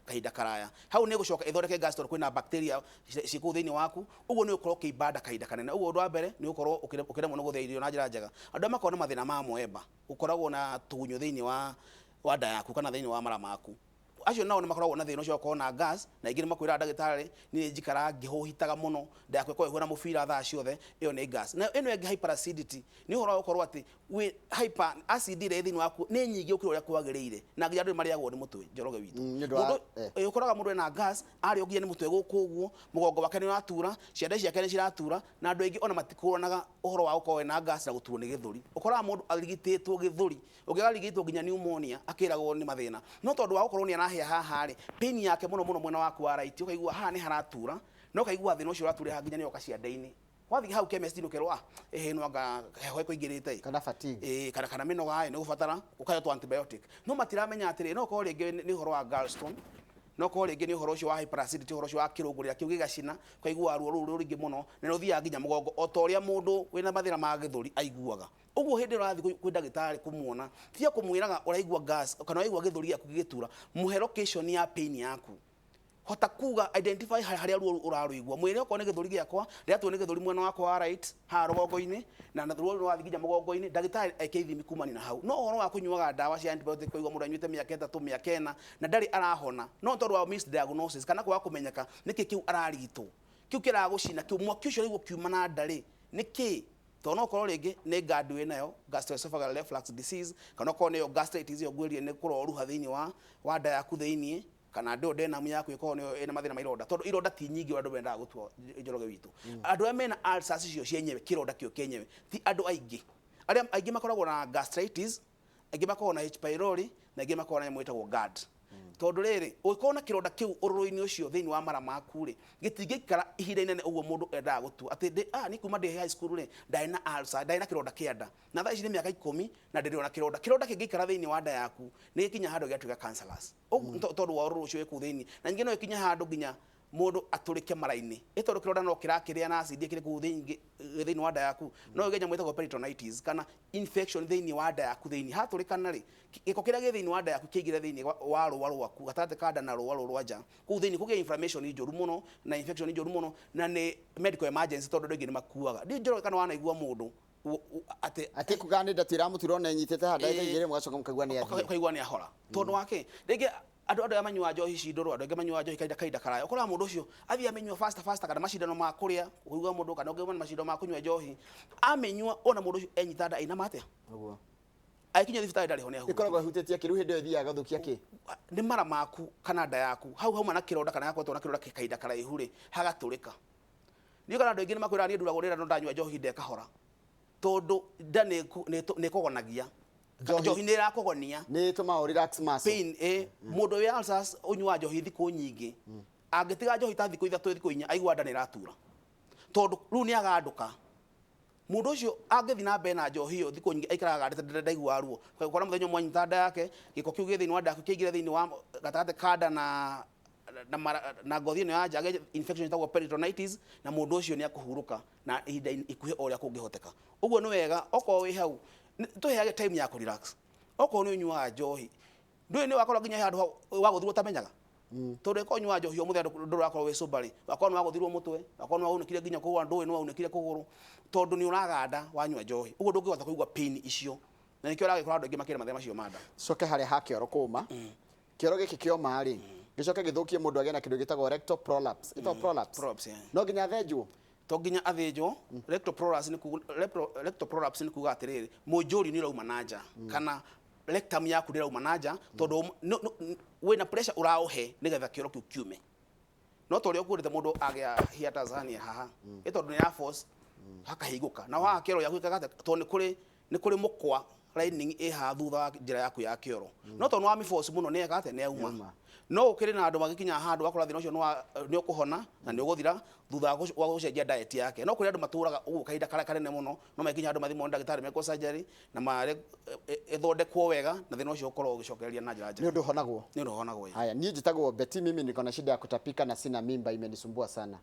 kahinda karaya, hau nĩ gũcoka ĩthondeke gas tondũ kwĩna bacteria ciĩ kũu thĩinĩ waku. Ũguo nĩ ũkorwo ũkĩimba nda kahinda kanene. Ũguo ũndũ wa mbere nĩ ũkorwo ũkĩremwo nĩ gũthĩa irio na njĩra njega. Andũ arĩa makoragwo na mathĩna ma mwemba, ũkoragwo na tũgunyũ thĩinĩ wa nda yaku kana thĩinĩ wa mara maku, acio nao nĩ makoragwo na thĩna ũcio wa gũkorwo na gas. Na aingĩ nĩ makwĩraga, "Ndagĩtarĩ, niĩ njikaraga ngĩhũhitaga mũno, nda yakwa ĩkoragwo ĩhuana mũbira thaa ciothe." Ĩyo nĩ gas. Na ĩno ĩngĩ hyperacidity nĩ ũhoro wa gũkorwo atĩ wĩ hyper acid ĩrĩa ĩ thĩinĩ waku nĩ nyingĩ gũkĩra ũrĩa kwagĩrĩire, na nginya andũ nĩ marĩagwo nĩ mũtwe, Njoroge witũ. Nĩ ũndũ wa Mũndũ ũkoraga mũndũ ena gas, arĩo nginya nĩ mũtwe gũkũ ũguo, mũgongo wake nĩ ũratura, ciande ciake nĩ ciratura. Na andũ aingĩ ona matikũranaga ũhoro wa gũkorwo ena gas na gũturwo nĩ gĩthũri. Ũkoraga mũndũ arigitĩtwo gĩthũri, ũngĩ arigitwo nginya pneumonia, akĩragwo nĩ mathĩna, no tondũ wa gũkorwo nĩ arahĩa haha rĩ, pain yake mũno mũno mwena waku wa right, ũkaigua haha nĩ haratura, na ũkaigua thĩna ũcio ũraturĩra haha nginya nĩ oka ciande-inĩ. Wathiĩ hau chemist ũkerwo, "Ah, ĩhĩ, no anga heho ĩkũingĩrĩte ĩ." Kana fatigue. Ĩĩ, kana mĩnoga ĩ nĩ gũbatara ũkaheo tũ antibiotic, no matiramenya atĩrĩ no korwo rĩngĩ nĩ ũhoro wa gallstone, no korwo rĩngĩ nĩ ũhoro ũcio wa hyperacidity, ũhoro ũcio wa kĩrũngũrĩra kĩu gĩgacina, ũkaigua ruo rũu rũingĩ mũno na nĩ rũthiaga nginya mũgongo o ta ũrĩa mũndũ wĩna mathĩna ma gĩthũri aiguaga. Ũguo hĩndĩ ĩrĩa ũrathiĩ kwĩ ndagĩtarĩ kũmuona, tiga kũmwĩraga ũraigua gas kana ũraigua gĩthũri gĩaku gĩgĩtura. Mũhe location ya pain yaku, hota kuga identify harĩa ruo rũu ũrarũigua. Mwĩre, "Okorwo nĩ gĩthũri gĩakwa, ndĩraturwo nĩ gĩthũri mwena wakwa wa right haha rũgongo-inĩ, na ruo rũu rũrathiĩ nginya mũgongo-inĩ." Ndagĩtarĩ eke ithimi kumania na hau. No ũhoro wa kũnyuaga ndawa cia antibiotic, kũigua mũndũ anyuĩte mĩaka 3, mĩaka 4 na ndarĩ arahona, no tondũ wa misdiagnosis kana kwaga kũmenyeka nĩkĩ kĩu ararigitwo, kĩu kĩragũcina, kĩu mwaki ũcio ũraigua ũkiuma na nda rĩ, nĩkĩ? Tondũ no ũkorwo rĩngĩ nĩ GERD wĩnayo, gastroesophageal reflux disease, kana ũkorwo nĩyo gastritis ĩyo ngwĩrire nĩ kũroruha thĩinĩ wa nda yaku thĩinĩ, kana duodenum yaku ĩkorwo nĩyo ĩna mathĩna ma ironda, tondũ ironda ti nyingĩ ũrĩa andũ mendaga gũtua. Njoroge witũ, andũ arĩa mena ulcers icio cienyewe, kĩronda kĩo kĩenyewe, ti andũ aingĩ. Arĩa aingĩ makoragwo na gastritis, aingĩ makoragwo na H pylori, na aingĩ makoragwo na nyamũ ĩtagwo GERD. Tondũ rĩrĩ, ũngĩkorwo na kĩronda kĩu ũrũrũ-inĩ ũcio thĩinĩ wa mara maku rĩ, gĩtingĩikara ihinda inene ũguo mũndũ endaga gũtua atĩ ndĩ ah, niĩ kuma ndĩ high school rĩ, ndarĩ na ulcer, ndarĩ na kĩronda kĩa nda, na thaa ici nĩ mĩaka 10 na ndĩrĩ ona kĩronda. Kĩronda kĩngĩikara thĩinĩ wa nda yaku nĩ gĩkinya handũ gĩgatuĩka cancerous. Ũguo tondũ wa ũrũrũ ũcio wĩ kũu thĩinĩ, na ningĩ no ĩkinye handũ nginya mũndũ atũrĩke mara-inĩ, ĩ tondũ kĩronda no kĩrakĩrĩa na acid kĩrĩ kũu thĩinĩ wa nda yaku, no ĩgĩe nyamũ ĩtagwo peritonitis kana infection thĩinĩ wa nda yaku thĩinĩ. Hatũrĩkana rĩ, gĩko kĩrĩa gĩ thĩinĩ wa nda yaku kĩingĩre thĩinĩ wa rũa rwaku, gatagatĩ ka nda na rũa rũrũ rwa nja, kũu thĩinĩ kũgĩe inflammation njũru mũno na infection njũru mũno, na nĩ medical emergency tondũ andũ aingĩ nĩ makuaga. Ndiũĩ Njoroge kana wanaigua mũndũ atĩ Atĩ kuga nĩ nda tiramũtura ona ĩnyitĩte haha ndagĩka 2 mũgacoka mũkaigua nĩ athiĩ. Ũkaigua nĩ ahora. Tondũ wake rĩngĩ andũ arĩa manyuaga njohi ici ndũrũ, andũ angĩ manyuaga njohi kahinda karaya, ũkoraga mũndũ ũcio athiĩ amĩnyua faster faster, kana macindano ma kũrĩa, ũkaigua mũndũ kana ũngĩ macindano ma kũnyua njohi, amĩnyua ona mũndũ ũcio enyita nda ĩinama atĩa. Ũguo. Agĩkinya thibitarĩ ndarĩ ho, nĩ ahurũkire. Ĩkoragwo ĩhutĩtie kĩ? Rĩu hĩndĩ ĩyo ĩthiaga gũthũkia kĩ? Nĩ mara maku kana nda yaku hau hauma na kĩronda kana hakoretwo na kĩronda kahinda karaihu rĩ, hagatũrĩka. Niĩ kana andũ aingĩ nĩ makwĩraga niĩ nduragwo nĩ nda no ndanyua njohi ndekahora, tondũ nda nĩ ĩkũgonagia. Njohi nĩ ĩrakũgonia. Nĩ ĩtũmaga ũ relax muscle. Pain, mũndũ wĩ ulcers ũnyuaga njohi thikũ nyingĩ, angĩtiga njohi ta thikũ 3 thikũ 4, aigua nda nĩ ĩratura, tondũ rĩu nĩ agandũka. Mũndũ ũcio angĩthiĩ na mbere na njohi ĩyo thikũ nyingĩ, aikaraga agandĩte, ndaiguaga ruo. Ũgakora mũthenya ũmwe anyita nda yake, gĩko kĩu gĩ thĩinĩ wa nda yaku kĩaingĩra thĩinĩ wa gatagatĩ ka nda na ngothi ĩno ya nja, agĩe infection ĩtagwo peritonitis, na mũndũ ũcio nĩ akũhurũka na ihinda ikuhĩ o ũrĩa kũngĩhoteka. Ũguo nĩ wega okorwo wĩ hau, tũheage time ya kũ relax. Okorwo nĩ ũnyuaga njohi, ndũĩ nĩ wakorwo nginya he handũ wagũthirwo ũtamenyaga. Tondũ ĩkorwo ũnyuaga njohi o mũthenya ndũrakorwo wĩ sober rĩ, wakorwo nĩ wagũthirwo mũtwe, wakorwo nĩ waunĩkire nginya kũgũrũ, ndũĩ nĩ waunĩkire kũgũrũ, tondũ nĩ ũraganda wanyua njohi. Ũguo ndũngĩhota kũigua pain icio. Na nĩkĩo ũragĩkora andũ aingĩ makĩrĩ mathĩna macio ma nda. Coke harĩa ha kĩoro kũma. Kĩoro gĩkĩ kĩoma rĩ, gĩcoke gĩthũkie mũndũ agĩe na kĩndũ gĩtagwo rectal prolapse. Ĩtagwo prolapse. Prolapse, yeah. No nginya athĩnjwo? To nginya athĩnjwo. Rectal prolapse nĩ kuga, rectal prolapse nĩ kuga atĩrĩrĩ, mũnjũri nĩ ũrauma na nja, kana rectum yaku ndĩrauma na nja, tondũ wĩna pressure ũraũhe nĩgetha kĩoro kĩu kiume. No ta ũrĩa ũkwĩrĩte mũndũ agĩa hiatus hernia haha, ĩ tondũ nĩ ya force, hakahingũka. Na haha kĩoro gĩaku gĩkaga atĩa? Tondũ nĩ kũrĩ mũkwa lining ĩ haha thutha wa njĩra yaku ya kĩoro. No tondũ nĩ wa mĩforce mũno, nĩ eka atĩa? Nĩ yauma. Yauma. No ũkĩrĩ na andũ magĩkinya handũ wakora thĩna ũcio nĩ ũkũhona na nĩ ũgũthira thutha wa gũcenjia diet yake. No kũrĩ andũ matũraga ũguo kahinda karĩa kanene mũno, no magĩkinya handũ mathimwo nĩ ndagĩtarĩ, mekwo surgery na ĩthondekwo wega na thĩna ũcio ũkorwo ũgĩcokereria na njĩra njega. Nĩ ũndũ ũhonagwo? Nĩ ũndũ ũhonagwo, ĩĩ. Haya, niĩ njĩtagwo Betty, mimi niko na shida ya kutapika na sina mimba, imenisumbua sana.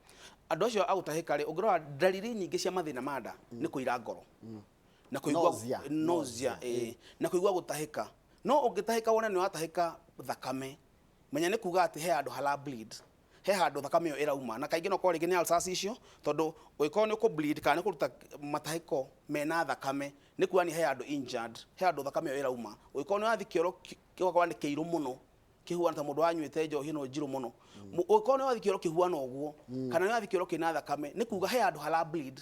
Andũ acio a gũtahĩka rĩ, ũngĩrora ndariri nyingĩ cia mathĩna ma nda nĩ kũira ngoro. Na kũigua Nausea. Nausea, ĩĩ. Na kũigua gũtahĩka. No ũngĩtahĩka wone nĩ watahĩka thakame, menya nĩ kuga atĩ he handũ hara bleed. He handũ thakame ĩyo ĩrauma. Na kaingĩ no ũkorwo rĩngĩ nĩ ulcers icio, tondũ ũngĩkorwo nĩ ũkũ bleed kana nĩ ũkũruta matahĩko mena thakame, nĩ kuonania he handũ injured, he handũ thakame ĩyo ĩrauma. Ũngĩkorwo nĩ ũrathiĩ kĩoro gĩgakorwo nĩ kĩirũ mũno, kĩhuana ta mũndũ wanyuĩte njohi ĩno njirũ mũno. Ũngĩkorwo nĩ ũrathiĩ kĩoro kĩhuana ũguo, kana nĩ ũrathiĩ kĩoro kĩna thakame, nĩ kuga he handũ hara bleed.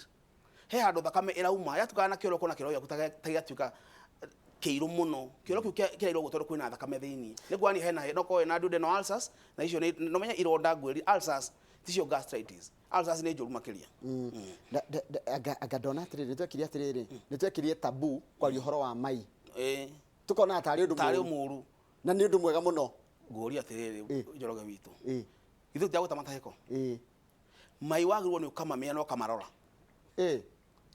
He handũ thakame ĩrauma, yatukana na kĩoro, ũkona kĩoro gĩaku ta gĩatuĩka kĩirũ mũno. Kĩoro kĩu kĩrairwo ũguo tondũ kwĩna thakame thĩinĩ. Nĩ kuonania hena, no korwo wĩna duodenal ulcers, na icio nĩ, no menye ironda ngwĩri, ulcers ticio gastritis. Ulcers nĩ njũru makĩria. Anga ndona atĩrĩrĩ, nĩ twekire atĩrĩrĩ, nĩ twekirie tabu kwaria ũhoro wa mai. Ĩĩ. Tũkona tarĩ ũndũ Tarĩ mũũru. mũũru. Na nĩ ũndũ mwega mũno. Ngũria atĩrĩrĩ, Njoroge witũ. Ĩĩ. Githĩ tũtiragweta matahĩko? Ĩĩ. Mai wagĩrĩirwo nĩ ũkamamĩa na ũkamarora. Ĩĩ.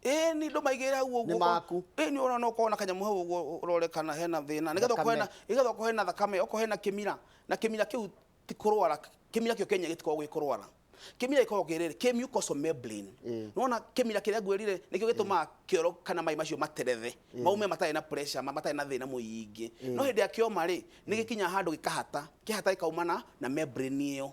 Ĩĩ, nĩ ndũmaigĩrĩre hau ũguo. Nĩ maku. Ĩĩ, nĩ ũrona no ũkorwo na kanyamũ hau ũguo ũrore kana hena thĩna. Nĩgetha ũkorwo hena, nĩgetha ũkorwo hena thakame, okorwo hena kĩmira, na kĩmira kĩu ti kũrwara, kĩmira kĩo kĩenyewe gĩtikoragwo gĩ kũrwara. Kĩmira gĩkoragwo kĩ rĩrĩ, kĩ mucosal membrane. Nĩwona kĩmira kĩrĩa ngwĩrire nĩkĩo gĩtũmaga kĩoro kana mai macio materethe, maume matarĩ na pressure, matarĩ na thĩna mũingĩ. No hĩndĩ ya kĩoma rĩ, nĩ gĩkinyaga handũ gĩkahata, kĩhata gĩkauma na membrane ĩyo.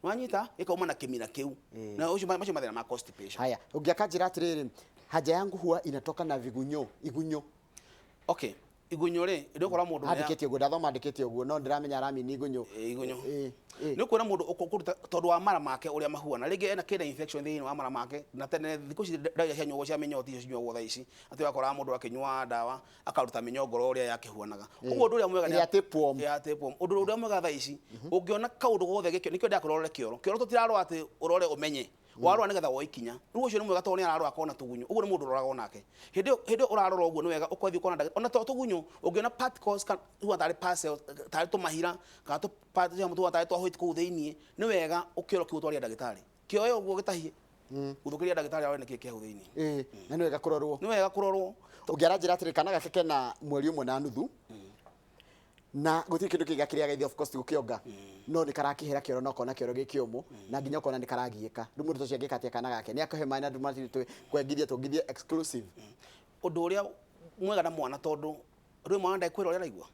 Wanyita gĩkauma na kĩmira kĩu. Na ũcio macio mathĩna ma constipation. Haya, ũngĩakanjĩra atĩrĩrĩ, haja yangu huwa inatoka na vigunyo, igunyo. Okay. Igunyũ rĩ, nĩ ũkora mũndũ Andĩkĩte ũguo, ndathoma andĩkĩte ũguo, no ndĩramenya aramini igunyũ. Ĩ, igunyũ. Ĩ, ĩ. Nĩ ũkuona mũndũ ũkũruta tondũ wa mara make ũrĩa mahuana, rĩngĩ ena kĩna infection thĩinĩ wa mara make. Na tene thikũ ici ndawa iria cianyuagwo cia mĩnyoo ticio cinyuagwo thaa ici, atĩ ũgakoraga mũndũ akĩnyua ndawa akaruta mĩnyongoro ũrĩa yakĩhuanaga ũguo. Ũndũ ũrĩa mwega Ĩrĩa tapeworm. Ya tapeworm. Ũndũ ũrĩa mwega thaa ici, ũngĩona kaũndũ gothe gĩkĩo, nĩkĩo ndakũrore kĩoro. Kĩoro tũtirarora atĩ ũrore ũmenye warora nĩgetha woe ikinya. Rĩu ũcio nĩ mwega tondũ nĩ ararora akona tũgunyũ ũguo, nĩ mũndũ ũroraga onake. Hĩndĩ ĩyo ũrarora ũguo, nĩ wega ũkothiĩ ũkona ndagĩtarĩ. Ona to tũgunyũ, ũngĩona particles kana huana tarĩ parcels, tarĩ tũmahira kana tũhuana tarĩ twa white kũu thĩiniĩ, nĩ wega ũkĩoro kĩu ũtwarĩre ndagĩtarĩ kĩoe ũguo gĩtahie gũthũkĩria ndagĩtarĩ arore nĩkĩ kĩ hau thĩiniĩ. Ĩ, na nĩ wega kũrorwo. Nĩ wega kũrorwo. Ũngĩaranjĩra atĩrĩ, kana gake kena mweri 1.5 na gũtirĩ kĩndũ kĩngĩ gakĩrĩaga ithe, of course gũkĩonga, no nĩ karakĩhera kĩoro na ũkona kĩoro gĩ kĩũmũ na nginya ũkona nĩ karagiĩka. Rĩu mũndũ ta ũcio angĩka atĩa kana gake? Nĩ akũhe maĩ na ndũmatiri kwengithia tũngithie exclusive? Ũndũ ũrĩa mwega na mwana, tondũ rĩu mwana ndekwĩra ũrĩa araigua,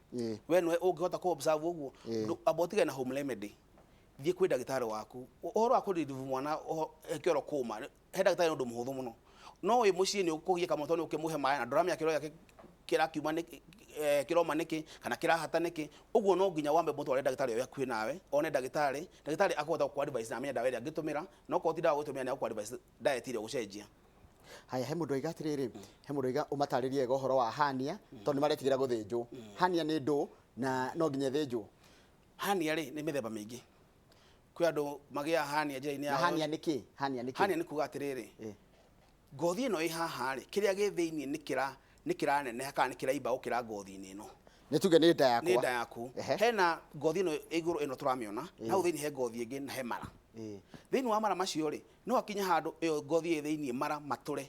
we nĩwe ũngĩhota kũ observe ũguo. Amba ũtigane na home remedy, thiĩ kwĩ ndagĩtarĩ waku. Ũhoro wa kũririvu mwana kĩoro kũma he ndagĩtarĩ nĩ ũndũ mũhũthũ mũno, no wĩ mũciĩ nĩ ũkũgiĩka mũno tondũ nĩ ũkĩmũhe maĩ na ndũramenya kĩoro gĩake kĩrakiuma nĩkĩ, kĩroma nĩkĩ kana kĩrahata nĩkĩ. Ũguo no nginya wambe mũtware ndagĩtarĩ ũrĩa hakuhĩ nawe, one ndagĩtarĩ. Ndagĩtarĩ akũhota gũkũ advice na amenye ndawa ĩrĩa angĩtũmĩra, no korwo ti ndawa gũtũmĩra, nĩ agũkũ advice diet ĩrĩa ũgũcenjia. Haya, he mũndũ oiga atĩrĩrĩ, he mũndũ oiga ũmatarĩrie wega ũhoro wa hernia, tondũ nĩ maretigĩra gũthĩnjwo. Hernia nĩ ndũ na no nginya ĩthĩnjwo? Hernia rĩ, nĩ mĩthemba mĩingĩ. Kwĩ andũ magĩaga hernia njĩra-inĩ Na ya hernia nĩ kĩ? Hernia nĩ kĩ? Hernia nĩ kuga atĩrĩrĩ, ngothi ĩno ĩ haha rĩ, kĩrĩa gĩ thĩiniĩ nĩ kĩraneneha kana nĩ kĩraimba gũkĩra ngothi-inĩ ĩno. Nĩ tuge nĩ nda yakwa. Nĩ nda yaku. Hena ngothi ĩno ĩ igũrũ ĩno tũramĩona, hau thĩinĩ he ngothi ĩngĩ na he mara. Thĩinĩ wa mara macio rĩ, no hakinye handũ ĩyo ngothi ĩ thĩiniĩ mara matũre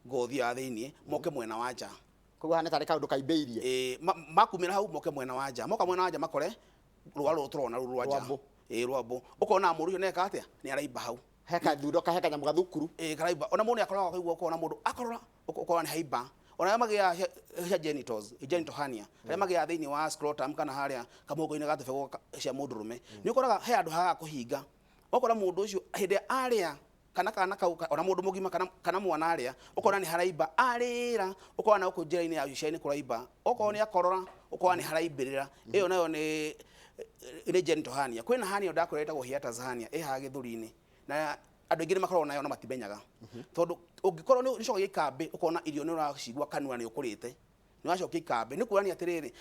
ngothi ya thĩiniĩ moke mwena wa nja. Koguo hana tarĩ kaũndũ kaimbĩirie. Ĩ, makumĩra hau moke mwena wa nja, moka mwena wa nja makore rũa rũrũ tũrona rũu rwa nja. Rwambũ. Ĩ, rwambũ. Ũkona mũndũ ũcio nĩeka atĩa, nĩ araimba hau. He kathundo ka he kanyamũ gathukuru. Ĩ, karaimba. Ona mũndũ nĩ akoraga akaigua, ũkona mũndũ akorora, ũkona nĩ haimba. Ona arĩa magĩaga cia genitals, genital hernia, arĩa magĩaga thĩinĩ wa scrotum kana harĩa kamũhuko-inĩ ga tũbegũ cia mũndũrũme, nĩ ũkoraga he handũ hagaga kũhinga. Ũkora mũndũ ũcio hĩndĩ ĩrĩa arĩa kana kana kau ona mũndũ mũgima kana mwana arĩa, ũkona nĩ haraimba arĩra, ũkona na gũkũ njĩra-inĩ ya ciana nĩ kũraimba, okorwo nĩ akorora ũkona nĩ haraimbĩrĩra. Ĩyo nayo nĩ genital hernia. Kwĩna hernia ndakwĩra ĩtagwo hiatus hernia, ĩ haha gĩthũri-inĩ, na andũ aingĩ nĩ makoragwo nayo na matimenyaga, tondũ ũngĩkorwo nĩ ũcokagia ikambĩ ũkona irio nĩ ũracigua kanua nĩ ũkũrĩte, nĩ wacokia ikambĩ, nĩ kuonania atĩrĩrĩ,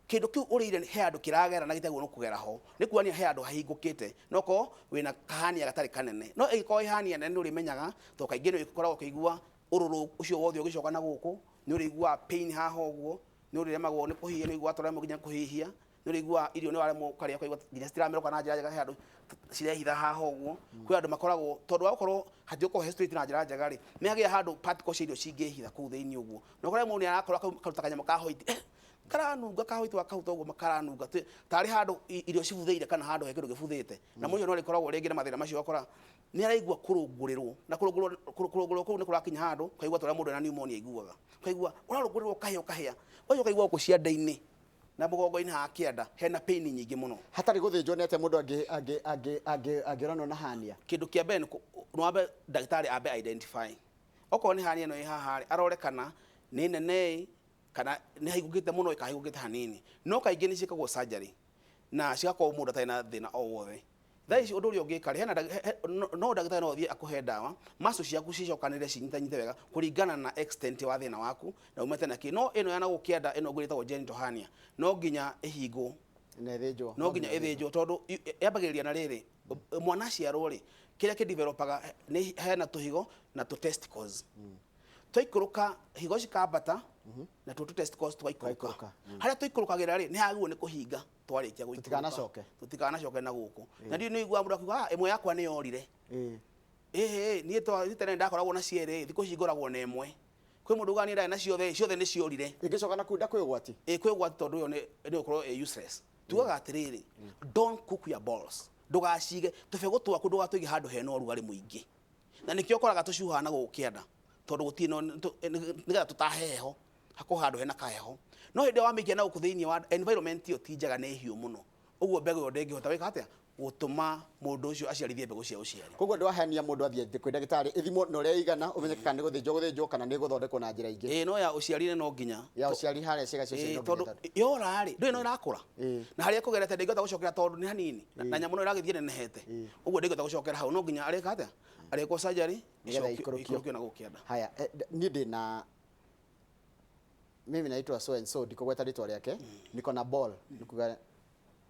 kĩndũ kĩu ũrĩire he handũ kĩragera na gĩtagwo nĩ kũgera ho, nĩ kuonania he handũ hahingũkĩte. No korwo wĩna kahania gatarĩ kanene, no ĩngĩkorwo ĩ hernia nene, nĩ ũrĩmenyaga tondũ kaingĩ nĩ ũkoragwo ũkĩigua ũrũrũ ũcio wothe ũgĩcoka na gũkũ, nĩ ũrĩiguaga pain haha ũguo, nĩ ũrĩremagwo nĩ kũhihia, nĩ ũiguaga ta ũraremwo nginya kũhihia, nĩ ũrĩiguaga irio nĩ waremwo ũkarĩa ũkaigua nginya citiramerũka na njĩra njega, he handũ cirehitha haha ũguo. Kwĩ andũ makoragwo tondũ wa gũkorwo hatigũkorwo he straight na njĩra njega rĩ, nĩ hagĩa handũ particles cia irio cingĩhitha kũu thĩinĩ ũguo, na ũkore mũndũ nĩ arakora karuta kanyamũ ka white, karanunga ka white wakahuta ũguo makaranunga tarĩ handũ irio cibuthĩire kana handũ he kĩndũ gĩbuthĩte. Na mũndũ ũcio no arĩkoragwo rĩngĩ na mathĩna macio, ũgakora nĩ araigua kũrũngũrĩrwo, na kũrũngũrĩrwo kũu nĩ kũrakinya handũ ũkaigua ta ũrĩa mũndũ ena pneumonia aiguaga, ũkaigua ũrarũngũrĩrwo ũkahĩa ũkahĩa, ũcio ũkaigua gũkũ cianda-inĩ na mũgongo-inĩ haha kĩanda hena pain nyingĩ mũno. Hatarĩ gũthĩnjwo nĩ atĩa mũndũ angĩronwo na hernia? Kĩndũ kĩa mbere nĩ wambe ndagĩtarĩ ambe identify okorwo nĩ hernia ĩno ĩ haha rĩ, arore kana nĩ nene ĩ kana nĩ haigũkĩte mũno ĩ kana haigũkĩte hanini. No kaingĩ nĩ ciĩkagwo surgery na cigakorwo mũndũ atarĩ na thĩna o wothe. Thaa ici ũndũ ũrĩa ũngĩka rĩ, hena no ndagĩtarĩ no athiĩ akũhe ndawa macu ciaku cicokanĩrĩre cinyitanyite wega kũringana na extent wa thĩna waku na umĩte na kĩ. No ĩno ya na gũkĩanda ĩno ũguo ĩtagwo genital hernia, no nginya ĩhingwo. Na ĩthĩnjwo. No nginya ĩthĩnjwo tondũ yambagĩrĩria na rĩrĩ, mwana aciarwo rĩ, kĩrĩa kĩdevelopaga nĩ hena tũhigo na tũ testicles. Twaikũrũka higo cikambata na tuo tũ testicles tũgaikũrũka. Tũgaikũrũka. Harĩa tũikũrũkagĩra rĩ, nĩ hagĩrĩirwo nĩ kũhinga twarĩkia gũikũrũka. Tũtikanacoke. Tũtikanacoke na gũkũ. Na ndiũ nĩ iguaga mũndũ akiuga, "Ah, ĩmwe yakwa nĩ yorire." Ĩhĩ, niĩ to tene ndakoragwo na cierĩ, thikũ ici ngoragwo na ĩmwe. Kwĩ mũndũ ugaga niĩ ndarĩ na ciothe, ciothe nĩ ciorire. Ĩngĩcoka na kũu nda kwĩ ũgwati? Ĩ, kwĩ ũgwati tondũ ĩyo nĩ ũkorwo ĩ useless. Tugaga atĩrĩrĩ, don't cook your balls. Ndũgacige tũbegũ twaku, ndũgatũige handũ hena ũrugarĩ mũingĩ. Na nĩkĩo ũkoraga tũcuhaga na gũkũ kĩanda, tondũ gũtirĩ na nĩgetha tũtahe heho, hakorwo handũ hena kaheho. No hĩndĩ ĩrĩa wamĩikia na gũkũ thĩinĩ wa environment ĩyo ti njega, nĩ hiũ mũno. Ũguo mbegũ ĩyo ndĩngĩhota gwĩka atĩa? Gũtũma mũndũ ũcio aciarithie mbegũ cia ũciari. Koguo ndwahenia mũndũ athiĩ kwĩ ndagĩtarĩ, ĩthimwo na ũrĩa ĩigana, ũmenyeke kana nĩ gũthĩnjwo gũthĩnjwo kana nĩ gũthondekwo na njĩra ingĩ. Ĩĩ, no ya ũciari no nginya. Ya ũciari harĩa ciĩga cia ũciari Ĩĩ, no nginya tondũ tondũ yora rĩ, ndũĩ no ĩrakũra na harĩa ĩkũgerete ndĩngĩhota gũcokera tondũ nĩ hanini na nyamũ no ĩragĩthiĩ ĩnenehete. Ũguo ndĩngĩhota gũcokera hau, no nginya arĩka atĩa, arĩkwo surgery. Nĩgetha ĩcokio- ikũrũkio. Ikũrũkio na gũkũ kĩanda. Haya, niĩ ndĩna, mimi naitwa so and so, ndikũgweta rĩtwa rĩake, niko na ball, nikuga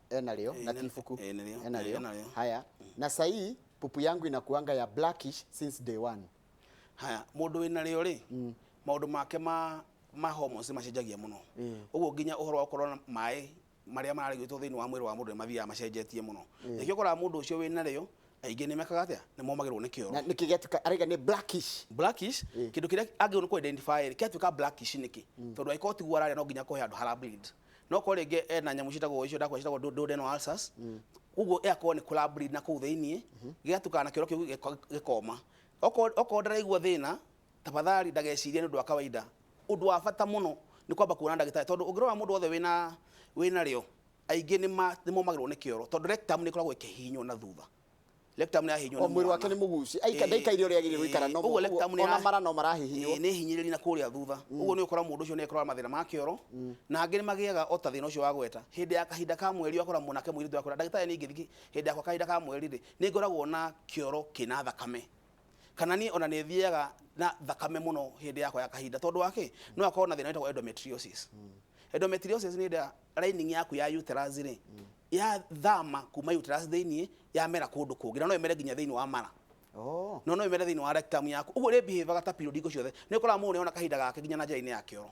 enarĩo na ti ibuku. Ĩĩ, nĩrĩo. Enarĩo. Ĩĩ, enarĩo. Haya, na sahii pupu yangu inakuanga ya blackish since day one. Haya, mũndũ wĩna rĩo rĩ, maũndũ make ma hormones nĩ macenjagia mũno. Ũguo nginya ũhoro wa gũkorwo na maĩ marĩa mararigitwo thĩinĩ wa mwĩrĩ wa mũndũ nĩ mathiaga macenjetie mũno. Nĩkĩo ũkoraga mũndũ ũcio wĩna rĩo aingĩ nĩ mekaga atĩa, nĩ momagĩrwo nĩ kĩoro. Na nĩkĩ gĩatuĩka araiga nĩ blackish? Blackish, kĩndũ kĩrĩa angĩrwo nĩ kũ identify rĩ, kĩatuĩka blackish nĩkĩ? Tondũ angĩkorwo tiguo ararĩa, no nginya kũhe handũ hara bleed, no korwo rĩngĩ ena nyamũ ciĩtagwo icio ndakwa ciĩtagwo duodenal ulcers, ũguo ĩgakorwo nĩ kũra bleed na kũu thĩiniĩ, gĩgatukana na kĩoro kĩu gĩkoma. Okorwo ndaraigua thĩna, tafadhali ndagecirie nĩ ũndũ wa kawaida. Ũndũ wa bata mũno nĩ kwamba kuona ndagĩtarĩ, tondũ ũngĩrora mũndũ wothe wĩna rĩo, aingĩ nĩ momagĩrwo nĩ kĩoro tondũ rectum nĩ ĩkoragwo ĩkĩhihinywo na thutha. Rectum nĩ yahihinywo O nĩ mwĩrĩ wake mwana. nĩ mũguci. Aika ndaikaire ũrĩa agĩrĩire gũikara, no Ũguo rectum nĩ ona mara no marahihinywo. Ĩĩ, nĩ hinyĩrĩri na kũrĩa thutha. Ũguo nĩ ũkora mũndũ ũcio nĩ akoragwo na mathĩna ma kĩoro, na angĩ nĩ magĩaga o ta thĩna ũcio wa gweta hĩndĩ ya kahinda ka mweri. Wakora mwanake mũirĩtu akora, "Ndagĩtarĩ, niĩ ingĩthiĩ hĩndĩ yakwa kahinda ka mweri rĩ, nĩ ngoragwo na kĩoro kĩna thakame, kana niĩ ona nĩ thiaga na thakame mũno hĩndĩ yakwa ya kahinda." Tondũ wa kĩ? No akorwo na thĩna wĩtagwo endometriosis. Endometriosis nĩ hĩndĩ ya lining yaku ya uterus rĩ, yathama kuma uterus thĩiniĩ, yamera kũndũ kũngĩ, na no ĩmere nginya thĩinĩ wa mara. No ĩmere thĩinĩ wa rectum yaku. Ũguo rĩ behave ta period hingo ciothe. Nĩ ũkoraga mũndũ nĩona kahinda gake nginya na njĩra-inĩ ya kĩoro.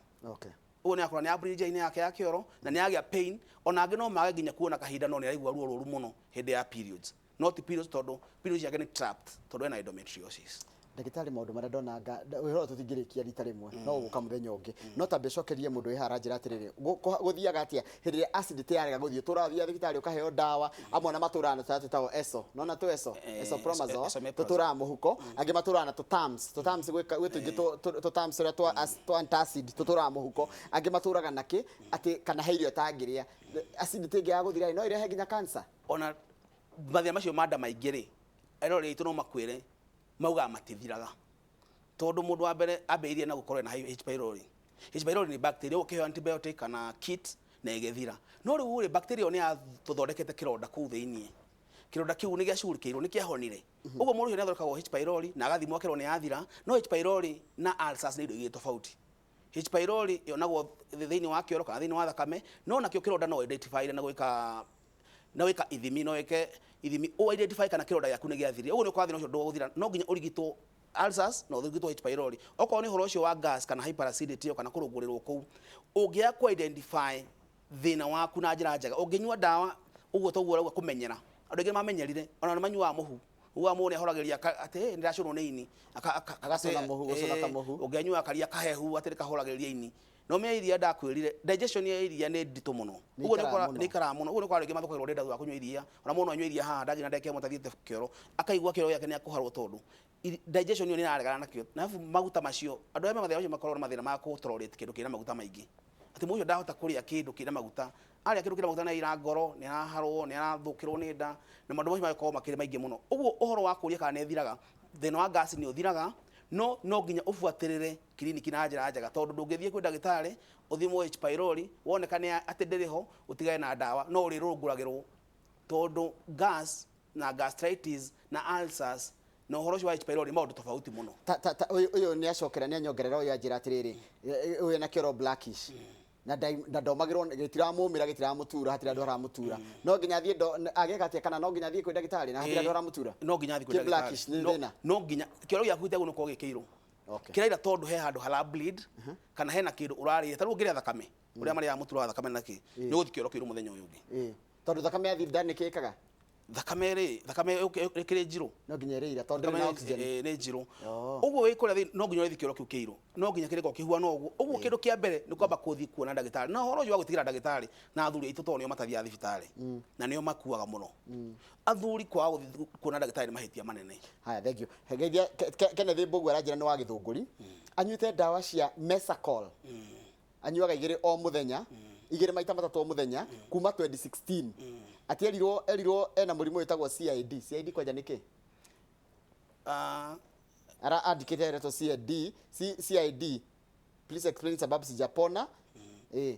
Ũguo nĩ akora nĩ ambĩrĩria njĩra-inĩ yake ya kĩoro na nĩ agĩa pain. Ona angĩ no mage nginya kuona kahinda, no nĩ araigua ruo rũru mũno hĩndĩ ya periods, no ti periods, tondũ periods ciake nĩ trapped tondũ ena endometriosis. Ndagĩtarĩ, maũndũ marĩa ndonanga wĩra ũyũ tũtingĩrĩkia rita rĩmwe, no gũka mũthenya ũngĩ. No tambe cokerie mũndũ wĩ haha aranjĩra atĩrĩrĩ, gũthiaga atĩa hĩndĩ ĩrĩa acidity yarega gũthiĩ? Tũrathiĩ thibitarĩ ũkaheo ndawa, amwe na matũraga na tũrĩa twĩtagwo eso, nona tũ eso, esomeprazole. Esomeprazole. Tũtũraga mũhuko, angĩ matũraga na tũ Tums, gwĩ tũingĩ tũ Tums ũrĩa twa antacid tũtũraga mũhuko, angĩ matũraga nakĩ atĩ kana he irio atangĩrĩa. Acidity ĩngĩ ya gũthira no ĩrehe nginya cancer? Ona mathĩna macio ma nda maingĩ rĩ, eroreri aitũ no makwĩre maugaga matithiraga, tondũ mũndũ wa mbere ambĩrĩirie na gũkorwo na H pylori. H pylori nĩ bacteria, ũkĩheo antibiotic kana kit na ĩgĩthira. No rĩu rĩ, bacteria ĩyo nĩ yatũthondekete kĩronda kũu thĩiniĩ. Kĩronda kĩu nĩ gĩacugurikĩirwo, nĩ kĩahonire. Ũguo mũndũ ũcio nĩ athondekagwo H pylori na agathimwo akerwo nĩ yathira. No H pylori na ulcers nĩ indo igĩrĩ tofauti. H pylori yonagwo thĩinĩ wa kĩoro kana thĩinĩ wa thakame, no nakĩo kĩronda no identify na gwĩka ithimi, no wĩke ithimi ũ identify kana kĩronda gĩaku nĩ gĩathirire. Ũguo nĩ ũkora thĩna ũcio ndũgũthira, no nginya ũrigitwo ulcers na ũrigitwo H pylori. Okorwo nĩ ũhoro ũcio wa gas kana hyperacidity kana kũrũngũrĩrwo kũu, ũngĩaga kũ identify thĩna waku na njĩra njega, ũngĩnyua ndawa ũguo toguo ũrauga kũmenyera, andũ aingĩ mamenyerire, ona nĩ manyuaga mũhu. Uga mũndũ nĩ ahoragĩria atĩ, "Ĩ, nĩndacũnwo nĩ ini." Agacũna mũhu, gũcũna kamũhu. Ũngĩanyua akaria kahehu atĩ nĩkahoragĩria ini. No mĩa iria ndakwĩrire, digestion ya iria nĩ nditũ mũno. Nĩ Ũguo nĩ ikaraga ũkora mũno. Nĩ ikaraga mũno. Ũguo nĩ ũkora rĩngĩ mathũkagĩrwo nĩ nda thutha wa kũnyua iria. Ona mũndũ anyua iria haha ndagĩra ndagĩka ĩmwe atathiĩte kĩoro, akaigua kĩoro gĩake nĩ akũharwo, tondũ digestion ĩyo nĩ ĩraregana nakĩo. Na arabu maguta macio, andũ arĩa me mathĩna macio makoragwo na mathĩna ma kũ tolerate kĩndũ kĩna maguta maingĩ, atĩ mũndũ ũcio ndahota kũrĩa kĩndũ kĩna maguta. Arĩa kĩndũ kĩna maguta nĩ aira ngoro, nĩ araharwo, nĩ arathũkĩrwo nĩ nda, na maũndũ macio magakorwo makĩrĩ maingĩ mũno. Ũguo ũhoro wa kũria kana nĩ ĩthiraga, thĩna wa gas nĩ ũthiraga, no nginya ũbuatĩrĩre kiriniki na njĩra njega, tondũ ndũngĩthiĩ kwĩ ndagĩtarĩ ũthimwo H pylori wonekane atĩ ndĩrĩ ho ũtigane na ndawa, no ũrĩrũngũragĩrwo, tondũ gas na gastritis na ulcers na ũhoro ũcio wa H pylori nĩ maũndũ tofauti mũno. Ta ũyũ nĩ acokera, nĩ anyongerera ũyũ anjĩra atĩrĩrĩ, ũyũ na kĩoro blackish na na ndomagĩrwo, gĩtiramũmĩra, gĩtiramũtura, hatirĩ andũ aramũtura, no nginya athiĩ ageka atĩa, kana no nginya athiĩ kwĩ ndagĩtarĩ na hatirĩ andũ aramũtura? No nginya athiĩ kwĩ Kĩ ndagĩtarĩ. blackish nĩ thĩna? No nginya kĩoro gĩaku gĩtegũ nĩ gũkorwo gĩkĩirũ. Kĩraira tondũ he handũ hara bleed kana hena kĩndũ ũrarĩa. Ta rĩu ũngĩrĩa thakame, ũrĩa marĩaga mũturo wa thakame na kĩ, nĩ ũgũthiĩ kĩoro kĩirũ mũthenya ũyũ ũngĩ. Ĩĩ. Tondũ thakame yathi nda nĩ kĩkaga? Thakame rĩ, thakame ĩkĩrĩ njirũ. No nginya ĩrĩira tondũ ndĩrĩ Thakame na oxygen. Ĩĩ, nĩ njirũ. Ũguo wĩ kũrĩa thĩinĩ no nginya ũrĩthi kĩoro kĩu kĩirũ, no nginya kĩrĩkorwo kĩhuana ũguo. Ũguo kĩndũ kĩa mbere nĩ kwamba kũthiĩ kuona ndagĩtarĩ. Na ũhoro ũcio wa gwĩtigĩra ndagĩtarĩ na athuri aitũ, tondũ nĩo matathiaga thibitarĩ na nĩo makuaga mũno, athuri kwaga gũthiĩ kuona ndagĩtarĩ nĩ mahĩtia manene. Haya, thank you. Geithia Kenneth Mbũgua, aranjĩra nĩ wa Gĩthũngũri, anyuĩte ndawa cia Mesacol, anyuaga igĩrĩ o mũthenya, igĩrĩ maita matatũ o mũthenya kuma 2016. Ati erirwo ena mũrimũ wĩtagwo CID. CID kwanja nĩ kĩ? Ah, Ara andĩkĩte eretwo CID, CID. Please explain sababu sijapona. Eh.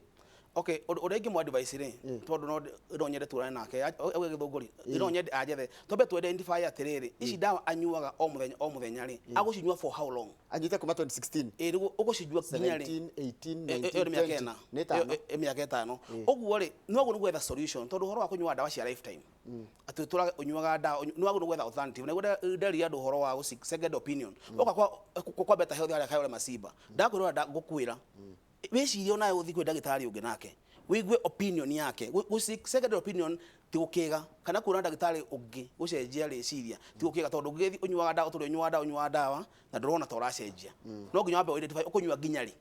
Okay, ũndũ ũrĩa ingĩmũ advice rĩ, tondũ no nyende tuonane nake auge gĩthũngũ rĩ, no nyende anjethe twambe tu identify atĩrĩrĩ, ici ndawa anyuaga o mũthenya o mũthenya rĩ, agũcinyua for how long? Anyite kuma 2016. Ĩ nĩguo ũgũcinyua nginya rĩ? 17, 18, Ĩyo 19, nĩ mĩaka 20. ĩna. Nĩ ĩtano. Ĩyo mĩaka ĩtano. Ũguo rĩ, nĩ wagĩrĩirwo nĩ gwetha solution tondũ ũhoro wa kũnyua ndawa cia lifetime, atĩ ũtũraga ũnyuaga ndawa, nĩ wagĩrĩirwo nĩ gwetha alternative. Na nĩguo nderire andũ ũhoro wa gũ seek second opinion. Ũka kwa Better Health harĩa Kayole Masimba, ndakwĩrora ngũkwĩra wĩcirie onawe ũthiĩ kwĩ ndagĩtarĩ ũngĩ nake wĩigue opinion yake. Gũ seek second opinion ti gũkĩga, kana kuona ndagĩtarĩ ũngĩ gũcenjia rĩciria ti gũkĩga, tondũ ũngĩgĩthiĩ ũnyuaga ndawa, ũtũre ũnyuaga ndawa, ũnyuaga ndawa na ndũrona ta ũracenjia, no nginya wambe identify ũkũnyua nginya rĩ.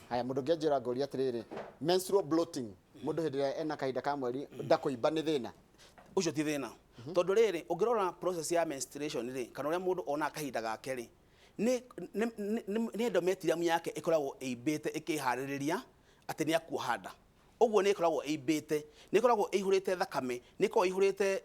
Haya, mũndũ ũngĩ anjĩra ngũria atĩrĩrĩ, menstrual bloating, mũndũ hĩndĩ ĩrĩa ena kahinda ka mweri ndakũimba nĩ thĩna? Ũcio ti thĩna, tondũ rĩrĩ, ũngĩrora process ya menstruation rĩ, kana ũrĩa mũndũ onaga kahinda gake rĩ, nĩ endometrium yake ĩkoragwo ĩimbĩte ĩkĩharĩrĩria atĩ nĩ akuoha nda. Ũguo nĩ ĩkoragwo ĩimbĩte, nĩ ĩkoragwo ĩihũrĩte thakame, nĩ ĩkoragwo ĩihũrĩte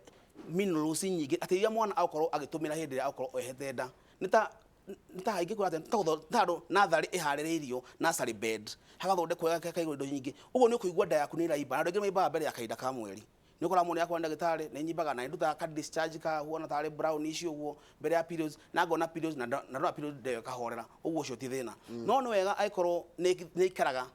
minerals nyingĩ, atĩ iria mwana agũkorwo agĩtũmĩra hĩndĩ ĩrĩa agũkorwo ohete nda. Nĩ ta ingĩkwĩra atĩa, nĩ ta handũ natharĩ ĩharĩrĩirio, nursery bed, hagathondekwo hakaigwo indo nyingĩ. Ũguo nĩ ũkũigua nda yaku nĩ ĩraimba, na andũ aingĩ maimbaga mbere ya kahinda ka mweri. Nĩ ũkoraga mũndũ nĩakora ndagĩtarĩ, nĩ nyimbaga na nĩ ndutaga ka discharge kahuana tarĩ brownish ũguo mbere ya periods, na ngona periods na ndona periods nda ĩyo ĩkahorera. Ũguo ũcio ti thĩna, no nĩ wega angĩkorwo nĩ ikaraga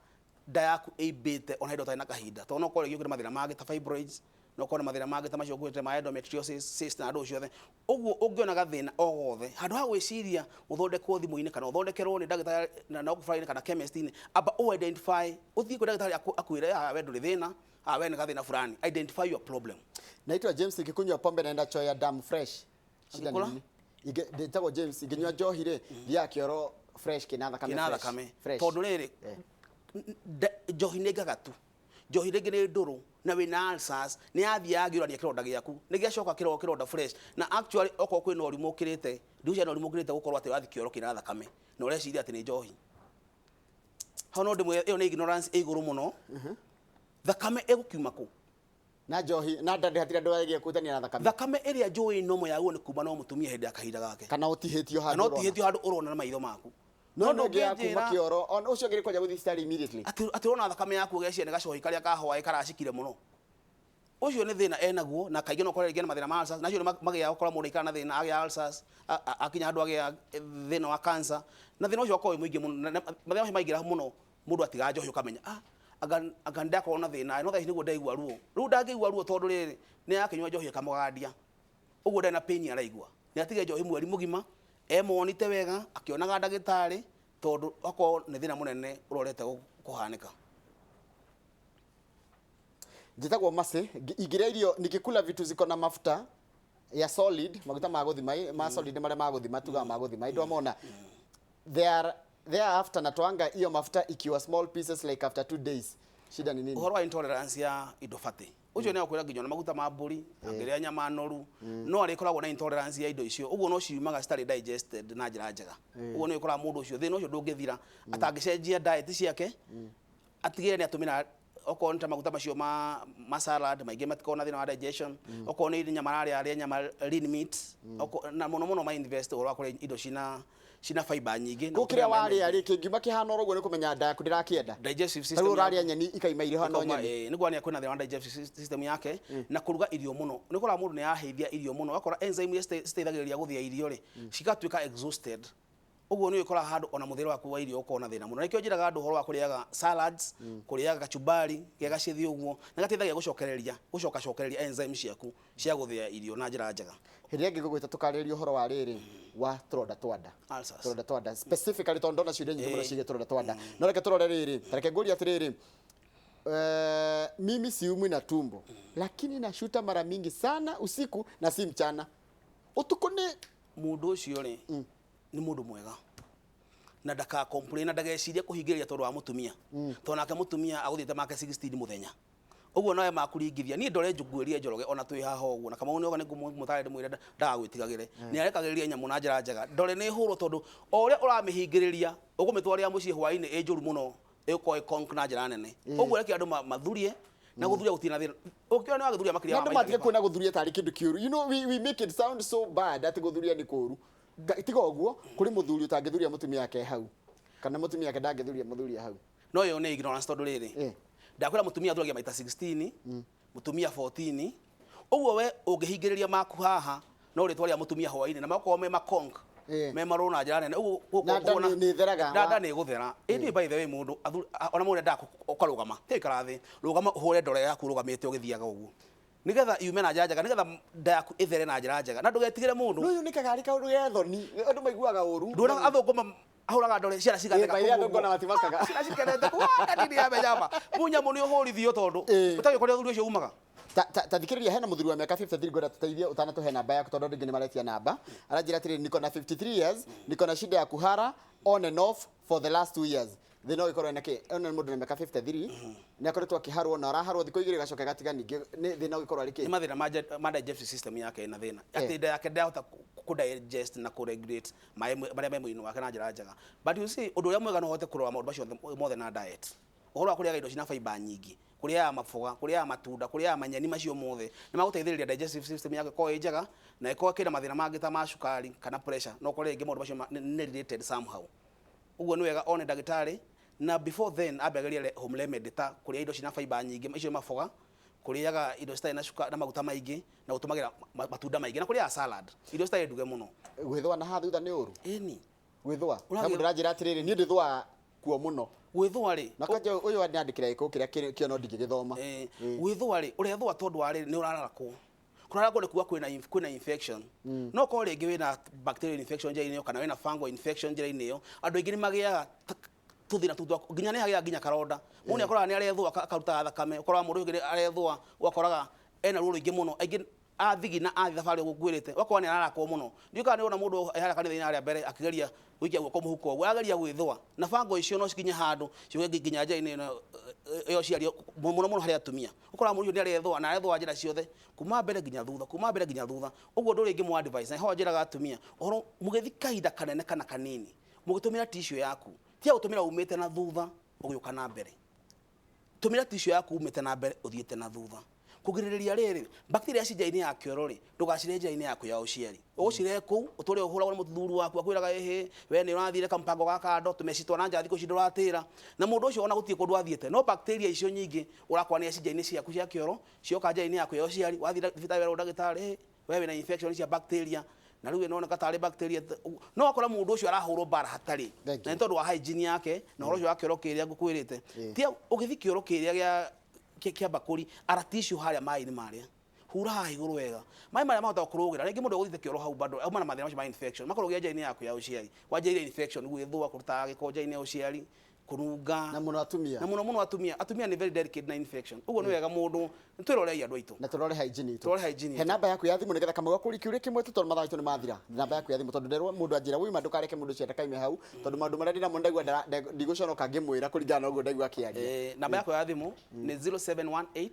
nda yaku ĩimbĩte ona hĩndĩ ũtarĩ na kahinda, tondũ no ũkorwo rĩngĩ ũkĩrĩ mathĩna mangĩ ta fibroids, no ũkorwo na mathĩna mangĩ ta macio ngwĩte ma endometriosis, cyst na andũ ciothe. Ũguo ũngĩona gathĩna o gothe, handũ ha gwĩciria ũthondekwo thimũ-inĩ kana ũthondekerwo nĩ ndagĩtarĩ na gũkũ kana chemist-inĩ, amba ũ identify, ũthiĩ kwĩ ndagĩtarĩ akwĩre, "Ah, we ndũrĩ thĩna, ah, we nĩ gathĩna fulani." Identify your problem. Naitwa James, ikikunywa pombe naenda choo ya damu fresh. Shida ni Agĩkũra? nini? Ndĩtagwo James, ingĩnyua njohi rĩ, thiaga kĩoro fresh kĩna thakame. Kĩna fresh. thakame. Fresh. Tondũ rĩrĩ, njohi nĩ ngagatu, njohi rĩngĩ nĩ ndũrũ na wĩna ulcers, nĩ yathiĩ yagĩũrania kĩronda gĩaku, nĩ gĩacoka kĩronda fresh. Na actually okorwo kwĩna ũrimũ ũkĩrĩte, ndigucia na ũrimũ ũkĩrĩte gũkorwo atĩ ũrathiĩ kĩoro kĩna thakame na ũreciria atĩ nĩ njohi. Hau no ndĩmwĩre ĩyo nĩ ignorance ĩ igũrũ mũno. Thakame ĩgũkiuma kũ? Na njohi na nda hatirĩ andũ agiĩ kũhutania na thakame. Thakame ĩrĩa njũĩ nomo yaguo nĩ kuma no mũtumia hĩndĩ ya kahinda gake. Kana ũtihĩtio handũ Kana ũrona. ũtihĩtio handũ ũrona na maitho maku. No no ya kuma ndũngĩnjĩra kĩoro ona ũcio ũngĩ kwanja gũthiĩ thibitarĩ immediately. Atĩ ũrona thakame yaku ũgeciria nĩ gacohi karĩa kahwaĩ karacikire mũno. Ũcio nĩ thĩna enaguo, na kaingĩ no ũkore rĩngĩ na mathĩna ma ulcers, nacio nĩ magĩaga gũkora mũndũ aikara na thĩna agĩa ulcers, akinya handũ agĩa thĩna wa cancer, na thĩna ũcio ũkorwo wĩ mũingĩ mũno, na mathĩna macio maingĩra mũno, mũndũ atigaga njohi ũkamenya, ah, anga ndakorwo na thĩna, no thaa ici nĩguo ndaigua ruo. Rĩu ndangĩigua ruo tondũ rĩrĩ nĩ akĩnyua njohi ĩkamũgandia, ũguo ndarĩ na pain araigua. Nĩ atige njohi mweri mũgima emonite wega akĩonaga ndagĩtarĩ, tondũ akorwo nĩ thĩna mũnene ũrorete kũhanĩka. Njĩtagwo Mercy, ingĩrĩa irio nikikula vitu ziko na mafuta ya solid, maguta ma gũthima, ma solid nĩ marĩa ma gũthima, tugaga ma gũthima indũ amona they are thereafter natoanga hiyo mafuta ikiwa small pieces like after 2 days. Shida ni nini? Ũhoro wa intolerance ya indo fatty, ũcio nĩ akwĩra nginya na maguta ma mbũri, angĩrĩa nyama noru no arĩkoragwo na intolerance ya indo icio. Ũguo no ciumaga citarĩ digested na njĩra njega. Ũguo nĩ ũkoraga mũndũ ũcio thĩna ũcio ndũngĩthira atangĩcenjia diet ciake, atigĩrĩre nĩ atũmĩra okorwo nĩ ta maguta macio ma salad maingĩ matikoragwo na thĩna wa digestion, okorwo nĩ nyama ararĩa, arĩa nyama lean meat. Na mũno mũno ma invest ũhoro wa kũrĩa indo cina fiber nyingĩ na Kũ kĩrĩa gũtũmĩra maĩ warĩa maingĩ. rĩ, kĩngiuma kĩhana oro ũguo nĩ kũmenya nda yaku ndĩrakĩenda. Digestive system. Tarĩu ũrarĩa nyeni ikaima irĩ hana Ikauma, nyeni. Nĩguo nĩ kwĩna thĩna wa digestive system yake na kũruga irio mũno. Nĩ ũkoraga mũndũ nĩ arahĩithia irio mũno, ũgakora enzyme iria citeithagĩrĩria gũthĩa irio rĩ, cigatuĩka exhausted. Ũguo nĩ ũkoraga handũ ona mũthĩre waku wa irio ũkorwo na thĩna mũno. Nĩkĩo njĩraga andũ ũhoro wa kũrĩaga salads, kũrĩaga kachumbari ge gacithi ũguo, nĩ gateithagia gũcokereria gũcokacokereria enzyme ciaku cia gũthĩa irio na njĩra njega. Hĩndĩ ĩrĩa ngĩgũgwĩta tũkarĩrĩria ũhoro wa rĩrĩ wa tũronda twa nda. Ulcers. Tũronda twa nda specifically, tondũ ndona ciũria nyingĩ mũno ciĩgiĩ tũronda twa nda. No reke tũrore rĩrĩ, ta reke ngũrie atĩrĩrĩ, mimi siumwi na tumbo lakini nashuta mara mingi sana usiku na si mchana. Utuku nĩ Mũndũ ũcio rĩ, nĩ mũndũ mwega na ndaka complain na ndagecirie kũhingĩrĩria tondũ wa mũtumia, tondũ nake mũtumia agũthiĩte make 16 mũthenya ũguo nawe makũringithia. Niĩ ndore njũguĩrie Njoroge ona twĩ haha ũguo na Kamau nĩoga nĩ ngũmũtarĩ ndĩmwĩre ndagagwĩtigagĩre, nĩ arekagĩrĩria nyamũ na njĩra njega. Ndore nĩ hũrwo tondũ o ũrĩa ũramĩhingĩrĩria ũkũmĩtwarĩra mũciĩ hwaĩ-inĩ ĩ njũru mũno, ĩgũkorwo ĩ conk na njĩra nene. Ũguo reke andũ mathurie. Na gũthuria gũtirĩ na thĩna. Ũngĩona nĩ wagĩthuria makĩria Na wa andũ maita matige kĩbao. kuona gũthuria tarĩ kĩndũ kĩũru. We make it sound so bad atĩ gũthuria nĩ kũũru. Tiga ũguo, kũrĩ mũthuri ũtangĩthuria mũtumia wake hau, kana mũtumia wake ndangĩthuria mũthuri hau. No ĩyo nĩ ignorance, tondũ rĩrĩ, ndakwĩra mũtumia athuragia maita 16, mũtumia 14. Ũguo we ũngĩhingĩrĩria maku haha no rĩtwa rĩa mũtumia hwainĩ na makorwo me makonk, me marũrũ na njĩra nene ũguo. Na nda nĩ ĩtheraga. Na nda nĩ ĩgũthera. Ĩndĩ by the way, mũndũ ona mũndũ endaga ũkarũgama, ti ikara thĩ, rũgama ũhũre ndore yaku ũrũgamĩte ũgĩthiaga ũguo, nĩgetha yume na njĩra njega, nĩgetha nda yaku ĩthere na njĩra njega na ndũgetigĩre mũndũ. No ũyũ nĩ kagarĩ kaũndũ ge thoni, andũ maiguaga ũru. Nduona athũngũ ahũraga ndore ciana cigatheka? By the way, athũngũ ona matimakaga. Ciana cikenete kũ nini ya menyama munyamũ nĩ ũhũrithio tondũ ũtagĩ kũrĩa ũthuri ũcio umaga. Ta thikĩrĩria, hena mũthuri wa mĩaka 53 ngwenda tũteithie ũtanatũhe namba yaku, tondũ andũ aingĩ nĩ maretia namba. Aranjĩra atĩrĩrĩ, "Niko na 53 years, niko na shida ya kuhara on and off for the last 2 years." Thĩna ũgĩkorwo ena kĩ? Ĩno nĩ mũndũ na mĩaka 53, nĩ akoretwo akĩharwo na araharwo thikũ 2 gacoka gatiga ningĩ. Nĩ thĩna ũgĩkorwo arĩ Nĩ kĩ? mathĩna ma digestive system yake ĩna thĩna, atĩ nda yake ndahota kũ digest na kũ regulate maĩ marĩa me mwĩrĩ-inĩ wake na njĩra njega. But you see, ũndũ ũrĩa mwega no ũhote kũrora maũndũ macio mothe na diet, ũhoro wa kũrĩaga indo cina fiber nyingĩ, kũrĩaga maboga, kũrĩaga matunda, kũrĩaga manyeni, macio mothe nĩ magũteithĩrĩria digestive system yake ĩkorwo ĩ njega. Na ĩkorwo kĩna mathĩna mangĩ ta ma cukari kana pressure, no ũkore rĩngĩ maũndũ macio nĩ related somehow. Ũguo nĩ wega one ndagĩtarĩ, na before then ambe agerie home remedy ta kũrĩa indo cina fiber nyingĩ, icio maboga, kũrĩaga indo citarĩ na cuka na maguta maingĩ, na gũtũmagĩra matunda maingĩ, na kũrĩaga salad, irio citarĩ nduge mũno. Gwĩthũa na haha thutha nĩ ũru? Ĩni. Gwĩthũa na mũndũ aranjĩra atĩrĩrĩ, niĩ ndĩthũaga kuo mũno. Gwĩthũa rĩ, Na kanja ũyũ anyandĩkĩra gĩkũ kĩrĩa kĩo no ndingĩgĩthoma. Gwĩthũa rĩ, ũrethũa tondũ wa rĩrĩ, nĩ ũrarakwo. Kũrarakwo nĩ kuga kwĩna infection. No korwo rĩngĩ wĩna bacterial infection njĩra-inĩ ĩyo kana wĩna fungal infection njĩra-inĩ ĩyo, andũ aingĩ nĩ magĩaga tũthĩna tũu nginya nĩ hagĩaga nginya karonda. Mũndũ nĩ akoraga nĩ arethũa akarutaga thakame. Ũkoraga mũndũ ũyũ ũngĩ arethũa, ũgakoraga ena ruo rũingĩ mũno. Aingĩ athigi na athi thabarĩ ũguo ngwĩrĩte, ũgakora nĩ ararakwo mũno. Ndiũĩ kana nĩ ũrona mũndũ e harĩa kanitha-inĩ harĩa mbere akĩgeria gũikia guoko mũhuko ũguo, arageria gwĩthũa na bango icio no cikinye handũ ciũke nginya njĩra-inĩ ĩno ĩyo ciario mũno mũno harĩ atumia. Ũkoraga mũndũ ũcio nĩ arethũa na arethũa njĩra ciothe, kuma mbere nginya thutha, kuma mbere nginya thutha. Ũguo ũndũ ũrĩa ingĩmũ advise, na ho njĩraga atumia ũhoro, mũgĩthi kahinda kanene kana kanini, mũgĩtũmĩra tissue yaku, tiga gũtũmĩra umĩte na thutha ũgĩũka na mbere. Tũmĩra tissue yaku umĩte na mbere ũthiĩte na thutha, kũgirĩrĩria rĩrĩ bacteria ci njĩra-inĩ ya kĩoro rĩ, ndũgacire njĩra-inĩ yaku ya ũciari. Ũgũcirehe kũu ũtũre ũhũragwo nĩ mũthuri waku akwĩraga, "Ĩhĩ, we nĩ ũrathire kampango ga kando, tũmeci twa na nja thikũ ici ndũratĩra." Na mũndũ ũcio ona gũtirĩ kũndũ athiĩte, no bacteria icio nyingĩ ũrakwania ci njĩra-inĩ ciaku cia kĩoro, cioka njĩra-inĩ yaku ya ũciari. Wathiĩ thibitarĩ werwo ndagĩtarĩ, "Ĩ, we wĩna infection cia bacteria," na rĩu ĩnoneka tarĩ bacteria, no wakora mũndũ ũcio arahũrwo mbara hatarĩ. Thank Na you. nĩ tondũ wa hygiene yake na ũhoro ũcio wa kĩoro kĩrĩa ngũkwĩrĩte. Tia ũgĩthi kĩoro kĩrĩa gĩa kĩa mbakũri, ara tissue harĩa maĩ-inĩ marĩa hura haha igũrũ wega, maĩ marĩa mahota kũrũgĩra. Rĩngĩ mũndũ ũgũthiĩte kĩoro hau bado auma na mathĩna macio ma infection, makorwo njĩra-inĩ yaku ya ũciari, wanjĩrĩire infection, gwĩthũa, kũrutaga gĩko njĩra-inĩ ya ũciari, kũnunga. Na mũno atumia. Na mũno mũno atumia. Atumia nĩ very delicate na infection. Ũguo nĩ wega mũndũ twĩrorei andũ aitũ. Na tũrore hygiene itũ. Tũrore hygiene He itũ. namba yaku ya thimũ nĩgetha kamau akũrie kĩũria kĩmwe tu, tondũ mathaa maitũ nĩ mathira. Namba yaku ya thimũ, tondũ nderwo mũndũ anjĩra wima ndũkareke mũndũ ũcio ndakaime hau, tondũ maũndũ marĩa ndĩnamo ndaigua ndigũconoka ngĩmwĩra kũringana na ũguo ndaigua akĩaria. Namba yakwa ya thimũ nĩ 0718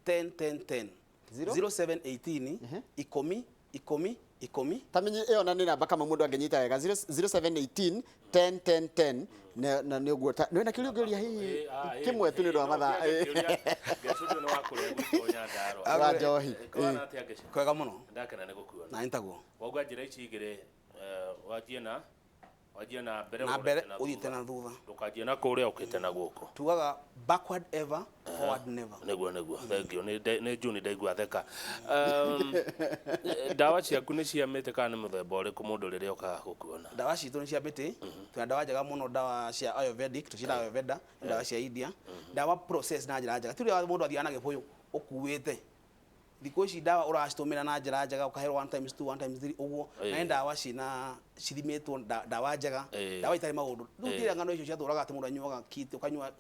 10 10 10. Zero? 0718 10 10 10. Tamenye ĩyo na nĩ namba kama mũndũ angĩnyita wega, 0718 10 10 10. Na nĩ ũguo nĩ na kĩũria ũngĩũria hihi kĩmwe tu nĩ ũndũ wa mathaa. Ngecu nĩ wa kũrĩa gwitũ Nyandarua. Wa njohi. Kwana atĩa, Ngecu? Kwega mũno. Ndakena nĩ gũkuona. Na nĩtagwo. Wauga njĩra ici igĩrĩ, wanjie na mbere, Na mbere ũrorete na ũthiĩte thutha. na thutha. Ndũkanjie na kũrĩa ũkĩte na gũkũ. Tugaga backward ever, forward never. Nĩguo, thank you. Nĩ Juni ndaigua theka. Ndawa ciaku nĩ cia mĩtĩ kana nĩ mũthemba ũrĩkũ mũndũ rĩrĩa okaga gũkuona? Ndawa citũ nĩ cia mĩtĩ. Twĩna ndawa njega mũno, ndawa cia ayurvedic, tũciĩtaga ayurveda, ndawa cia India, ndawa process na njĩra njega, ti ũrĩa mũndũ athiaga na gĩbũyũ ũkuĩte. Thikũ ici ndawa ũracitũmĩra na njĩra njega, ũkaherwo 1 times 2, 1 times 3 ũguo. Na nĩ ndawa cina cithimĩtwo, ndawa njega, ndawa itarĩ maũndũ. Rĩu tiria ng'ano icio ciatũraga atĩ mũndũ anyuaga kit, ũkanyua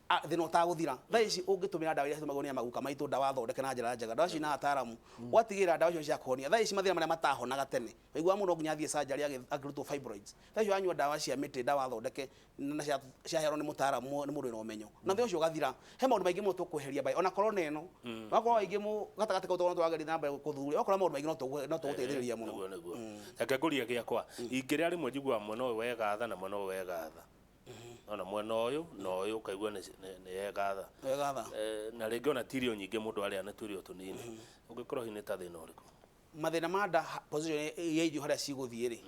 thĩna ũtagũthira. Thaa ici ũngĩtũmĩra ndawa iria citũmagwo nĩ maguka maitũ, ndawa thondeke na njĩra njega, ndawa cina ataaramu, ũgatigĩrĩra ndawa icio cia kũhonia. Thaa ici mathĩna marĩa matahonaga tene, waiguaga mũndũ nginya athiĩ surgery akĩrutwo fibroids, thaa ici wanyua ndawa cia mĩtĩ, ndawa thondeke na ciaheanwo nĩ mũtaaramu, nĩ mũndũ wĩna ũmenyo, na thĩna ũcio ũgathira. He maũndũ maingĩ mũno tũkweheria bai ona corona ĩno wakorwo aingĩ mũ gatagatĩ kau tondũ tũrageria na mbere kũthuria, wakora maũndũ maingĩ no tũgũteithĩrĩria mũno. Nĩguo, reke ngũrie gĩakwa. Ingĩrĩa rĩmwe njiguaga mwena ũyũ wegatha na mwena ũyũ wegatha. Ona mwena ũyũ na ũyũ ũkaigua nĩ yegatha. Wegatha. Na rĩngĩ ona ti irio nyingĩ mũndũ arĩa nĩ tũirio tũnini. Ũngĩkorwo hihi nĩ ta thĩna ũrĩkũ? Mathĩna ma nda, position ya irio harĩa cigũthiĩ rĩ,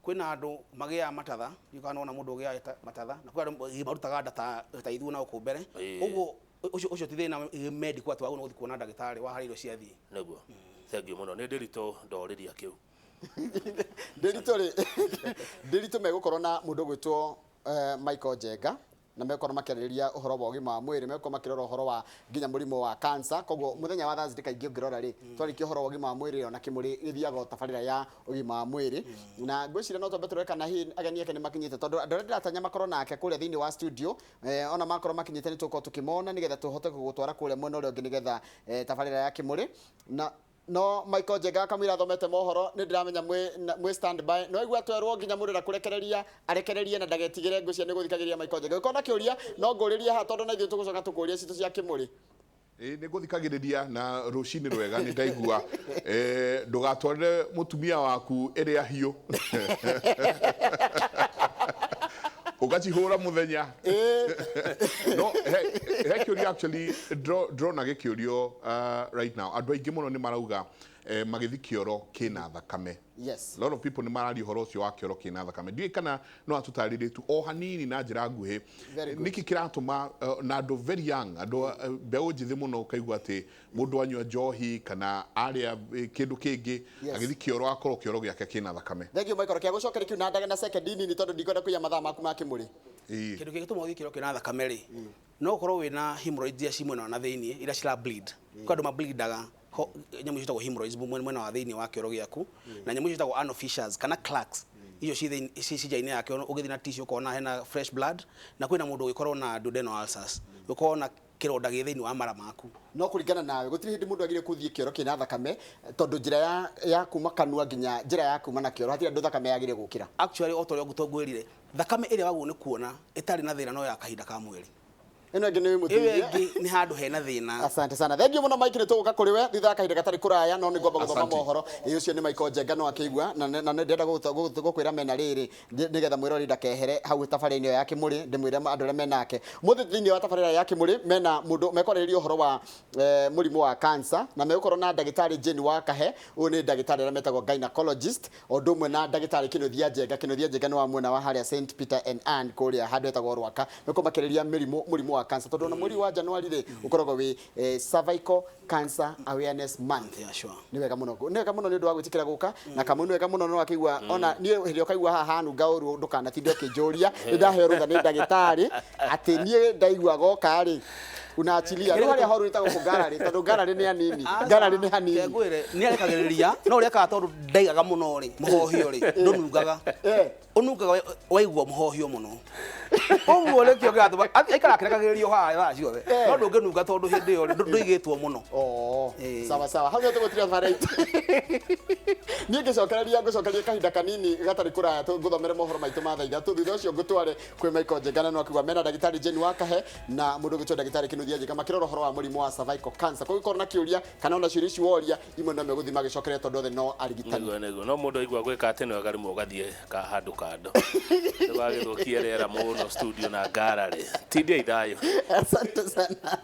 kwĩna andũ magĩaga matatha, ndiũĩ kana wona mũndũ ũgĩaga matatha, na kwĩ andũ marutaga nda ta ithuĩ na gũkũ mbere. Ũguo ũcio ti thĩna medical atĩ wagĩrĩirwo gũthiĩ kuona ndagĩtarĩ wa harĩa irio ciathiĩ. Nĩguo. Thank you mũno. Nĩ ndĩritũ ndorĩria kĩu. Ndĩritũ rĩ, ndĩritũ megũkorwo na mũndũ ũgwĩtwo Michael Njenga, na megũkorwo makĩarĩrĩria ũhoro wa ũgima wa mwĩrĩ, megũkorwo makĩrora ũhoro wa nginya mũrimũ wa cancer. Koguo mũthenya wa Thursday kaingĩ ũngĩrora rĩ, twarĩkia ũhoro wa ũgima wa mwĩrĩ, ona kĩmũrĩ gĩthiaga o tabarĩra ya ũgima wa mwĩrĩ. Na ngwĩciria no twambe tũrore kana hihi ageni ake nĩ makinyĩte, tondũ andũ arĩa ndĩratanya makorwo nake kũrĩa thĩinĩ wa studio, ona makorwo makinyĩte nĩ tũgũkorwo tũkĩmona nĩgetha tũhote gũgũtwara kũrĩa mwena ũrĩa ũngĩ nĩgetha tabarĩra ya kĩmũrĩ. Na no Michael Njenga kamwira athomete mohoro, nĩ ndĩramenya mwĩ stand by. No igua twerwo nginya mũndũ kũrekereria arekererie na ndagetigĩre, ngwĩciria nĩ gũthikagĩrĩria Michael Njenga. Ũngĩkorwo na kĩũria no ngũrĩrie haha, tondũ na ithuĩ tũgũcoka tũkũrie citũ cia kĩmũrĩ. Ĩ, nĩ ngũthikagĩrĩria na rũcinĩ rwega. Nĩ ndaigua ndũgatwarĩre mũtumia waku ĩrĩa hiũ ũgacihũra mũthenya. No he kĩũria actually ndĩrona gĩkĩũrio right now. Andũ aingĩ mũno nĩ marauga magĩthi kĩoro kĩna thakame. A lot of people nĩ mararia ũhoro ũcio wa kĩoro kĩna thakame. Ndiũĩ kana no atũtarĩrie tu o hanini na njĩra nguhĩ Very good. nĩkĩ kĩratũma na andũ very young, andũ mbeũ njĩthĩ mũno, ũkaigua atĩ mũndũ anyua njohi kana arĩa kĩndũ kĩngĩ, agĩthi kĩoro akorwo kĩoro gĩake kĩna thakame. Thank you, Michael. Kĩa gũcokeria kĩu na ndaga na second nini, tondũ ndikwenda kũiya mathaa maku ma kĩmũrĩ. Kĩndũ kĩngĩtũma ũthiĩ kĩoro kĩna thakame rĩ, no ũkorwo wĩna hemorrhoids iria ci mwena wa na thĩiniĩ, iria cira bleed. Kwĩ andũ mableedaga nyamũ icio ciĩtagwo hemorrhoids mwena wa thĩiniĩ wa kĩoro gĩaku, na nyamũ icio ciĩtagwo anal fissures kana cracks, icio ci ci nja-inĩ ya kĩoro, ũgĩthiĩ na tissue ũkona hena fresh blood. Na kwĩna mũndũ ũgĩkorwo na duodenal ulcers, ũkorwo na kĩronda gĩ thĩiniĩ wa mara maku. No kũringana nawe gũtirĩ hĩndĩ mũndũ agĩrĩire gũthiĩ kĩoro kĩna thakame, tondũ njĩra ya kuma kanua nginya njĩra ya kuma na kĩoro hatirĩ andũ thakame yagĩrĩire gũkĩra? Actually, o ta ũrĩa ngũtongwĩrire, thakame ĩrĩa wagĩrĩirwo nĩ kuona ĩtarĩ na thĩna no ya kahinda ka mweri. Ĩno ĩngĩ nĩ Ĩyo mũthithie. ĩngĩ nĩ handũ hena thĩna. Asante sana. Thank you mũno, Mike, nĩ tũgũka kũrĩ we thutha wa kahinda gatarĩ kũraya, no nĩ ngwamba gũthoma Asante. mohoro. Ĩ, ũcio nĩ Michael Njenga no akĩigua na nĩ ndĩrenda gũkwĩra mena rĩrĩ nĩgetha mwĩrori ndakehere hau tabarĩra-inĩ ĩyo ya kĩmũrĩ, ndĩmwĩre andũ arĩa menake mũthĩ thĩinĩ wa tabarĩra ya kĩmũrĩ mena mũndũ mekwarĩrĩria ũhoro wa mũrimũ wa cancer, na megũkorwo na ndagĩtarĩ Jane wa Kahe, ũyũ nĩ ndagĩtarĩ arĩa metagwo gynecologist, o ũndũ ũmwe na ndagĩtarĩ Kĩnuthia Njenga. Kĩnuthia Njenga nĩ wa mwena wa harĩa St Peter and Ann kũrĩa handũ hetagwo Rwaka. Megũkorwo makĩarĩrĩria mũrimũ wa cancer, tondũ ona mweri wa January rĩ ũkoragwo wĩ cervical cancer awareness month. Yeah, sure. Nĩ wega mũno, nĩ wega mũno nĩ ũndũ wa gwĩtĩkĩra gũka na kamau, nĩ wega mũno no akĩigua ona niĩ hĩndĩ ĩrĩa ũkaigua haha hanunga ũru ndũkanatinde ũkĩnjũria, nĩ ndaheo rũtha nĩ ndagĩtarĩ atĩ niĩ ndaigua goka rĩ unaachilia rĩu harĩa horu ĩtagwo kũ ngararĩ, tondũ ngararĩ nĩ hanini, ngararĩ nĩ hanini. Ngwĩre nĩ arekagĩrĩria no ũrĩa ekaga, tondũ ndaigaga mũno rĩ, mũhohio rĩ ndũnungaga. Ũnungaga waigua mũhohio mũno, ũguo nĩkĩo kĩratũma aikara akĩrekagĩrĩrio haha thaa ciothe, no ndũngĩnunga tondũ hĩndĩ ĩyo rĩ, ndũigĩtwo mũno. Oh, sawa sawa. Hau nĩho tũgũtiga bara itũ. Niĩ ngĩcokereria ngũcokeria kahinda kanini gatarĩ kũraya ngũthomere mohoro maitũ ma thaa 3, thutha ũcio ngũtware kwĩ Michael Njenga, na no akiuga mena ndagĩtarĩ Jane wa Kahe na mũndũ ũgwĩtwo ndagĩtarĩ Kĩnuthia Njenga makĩrora ũhoro wa mũrimũ wa cervical cancer. Kũngĩkorwo na kĩũria kana ona ciũria ici woria imwe no megũthiĩ magĩcokeria, tondũ othe no arigitani. Nĩguo no mũndũ aigua gwĩka atĩ nĩ wega rĩmwe ũgathiĩ ka handũ kando ndũgagĩthũkie rĩera mũno studio na ngararĩ. Tindia ithayũ. Asante sana.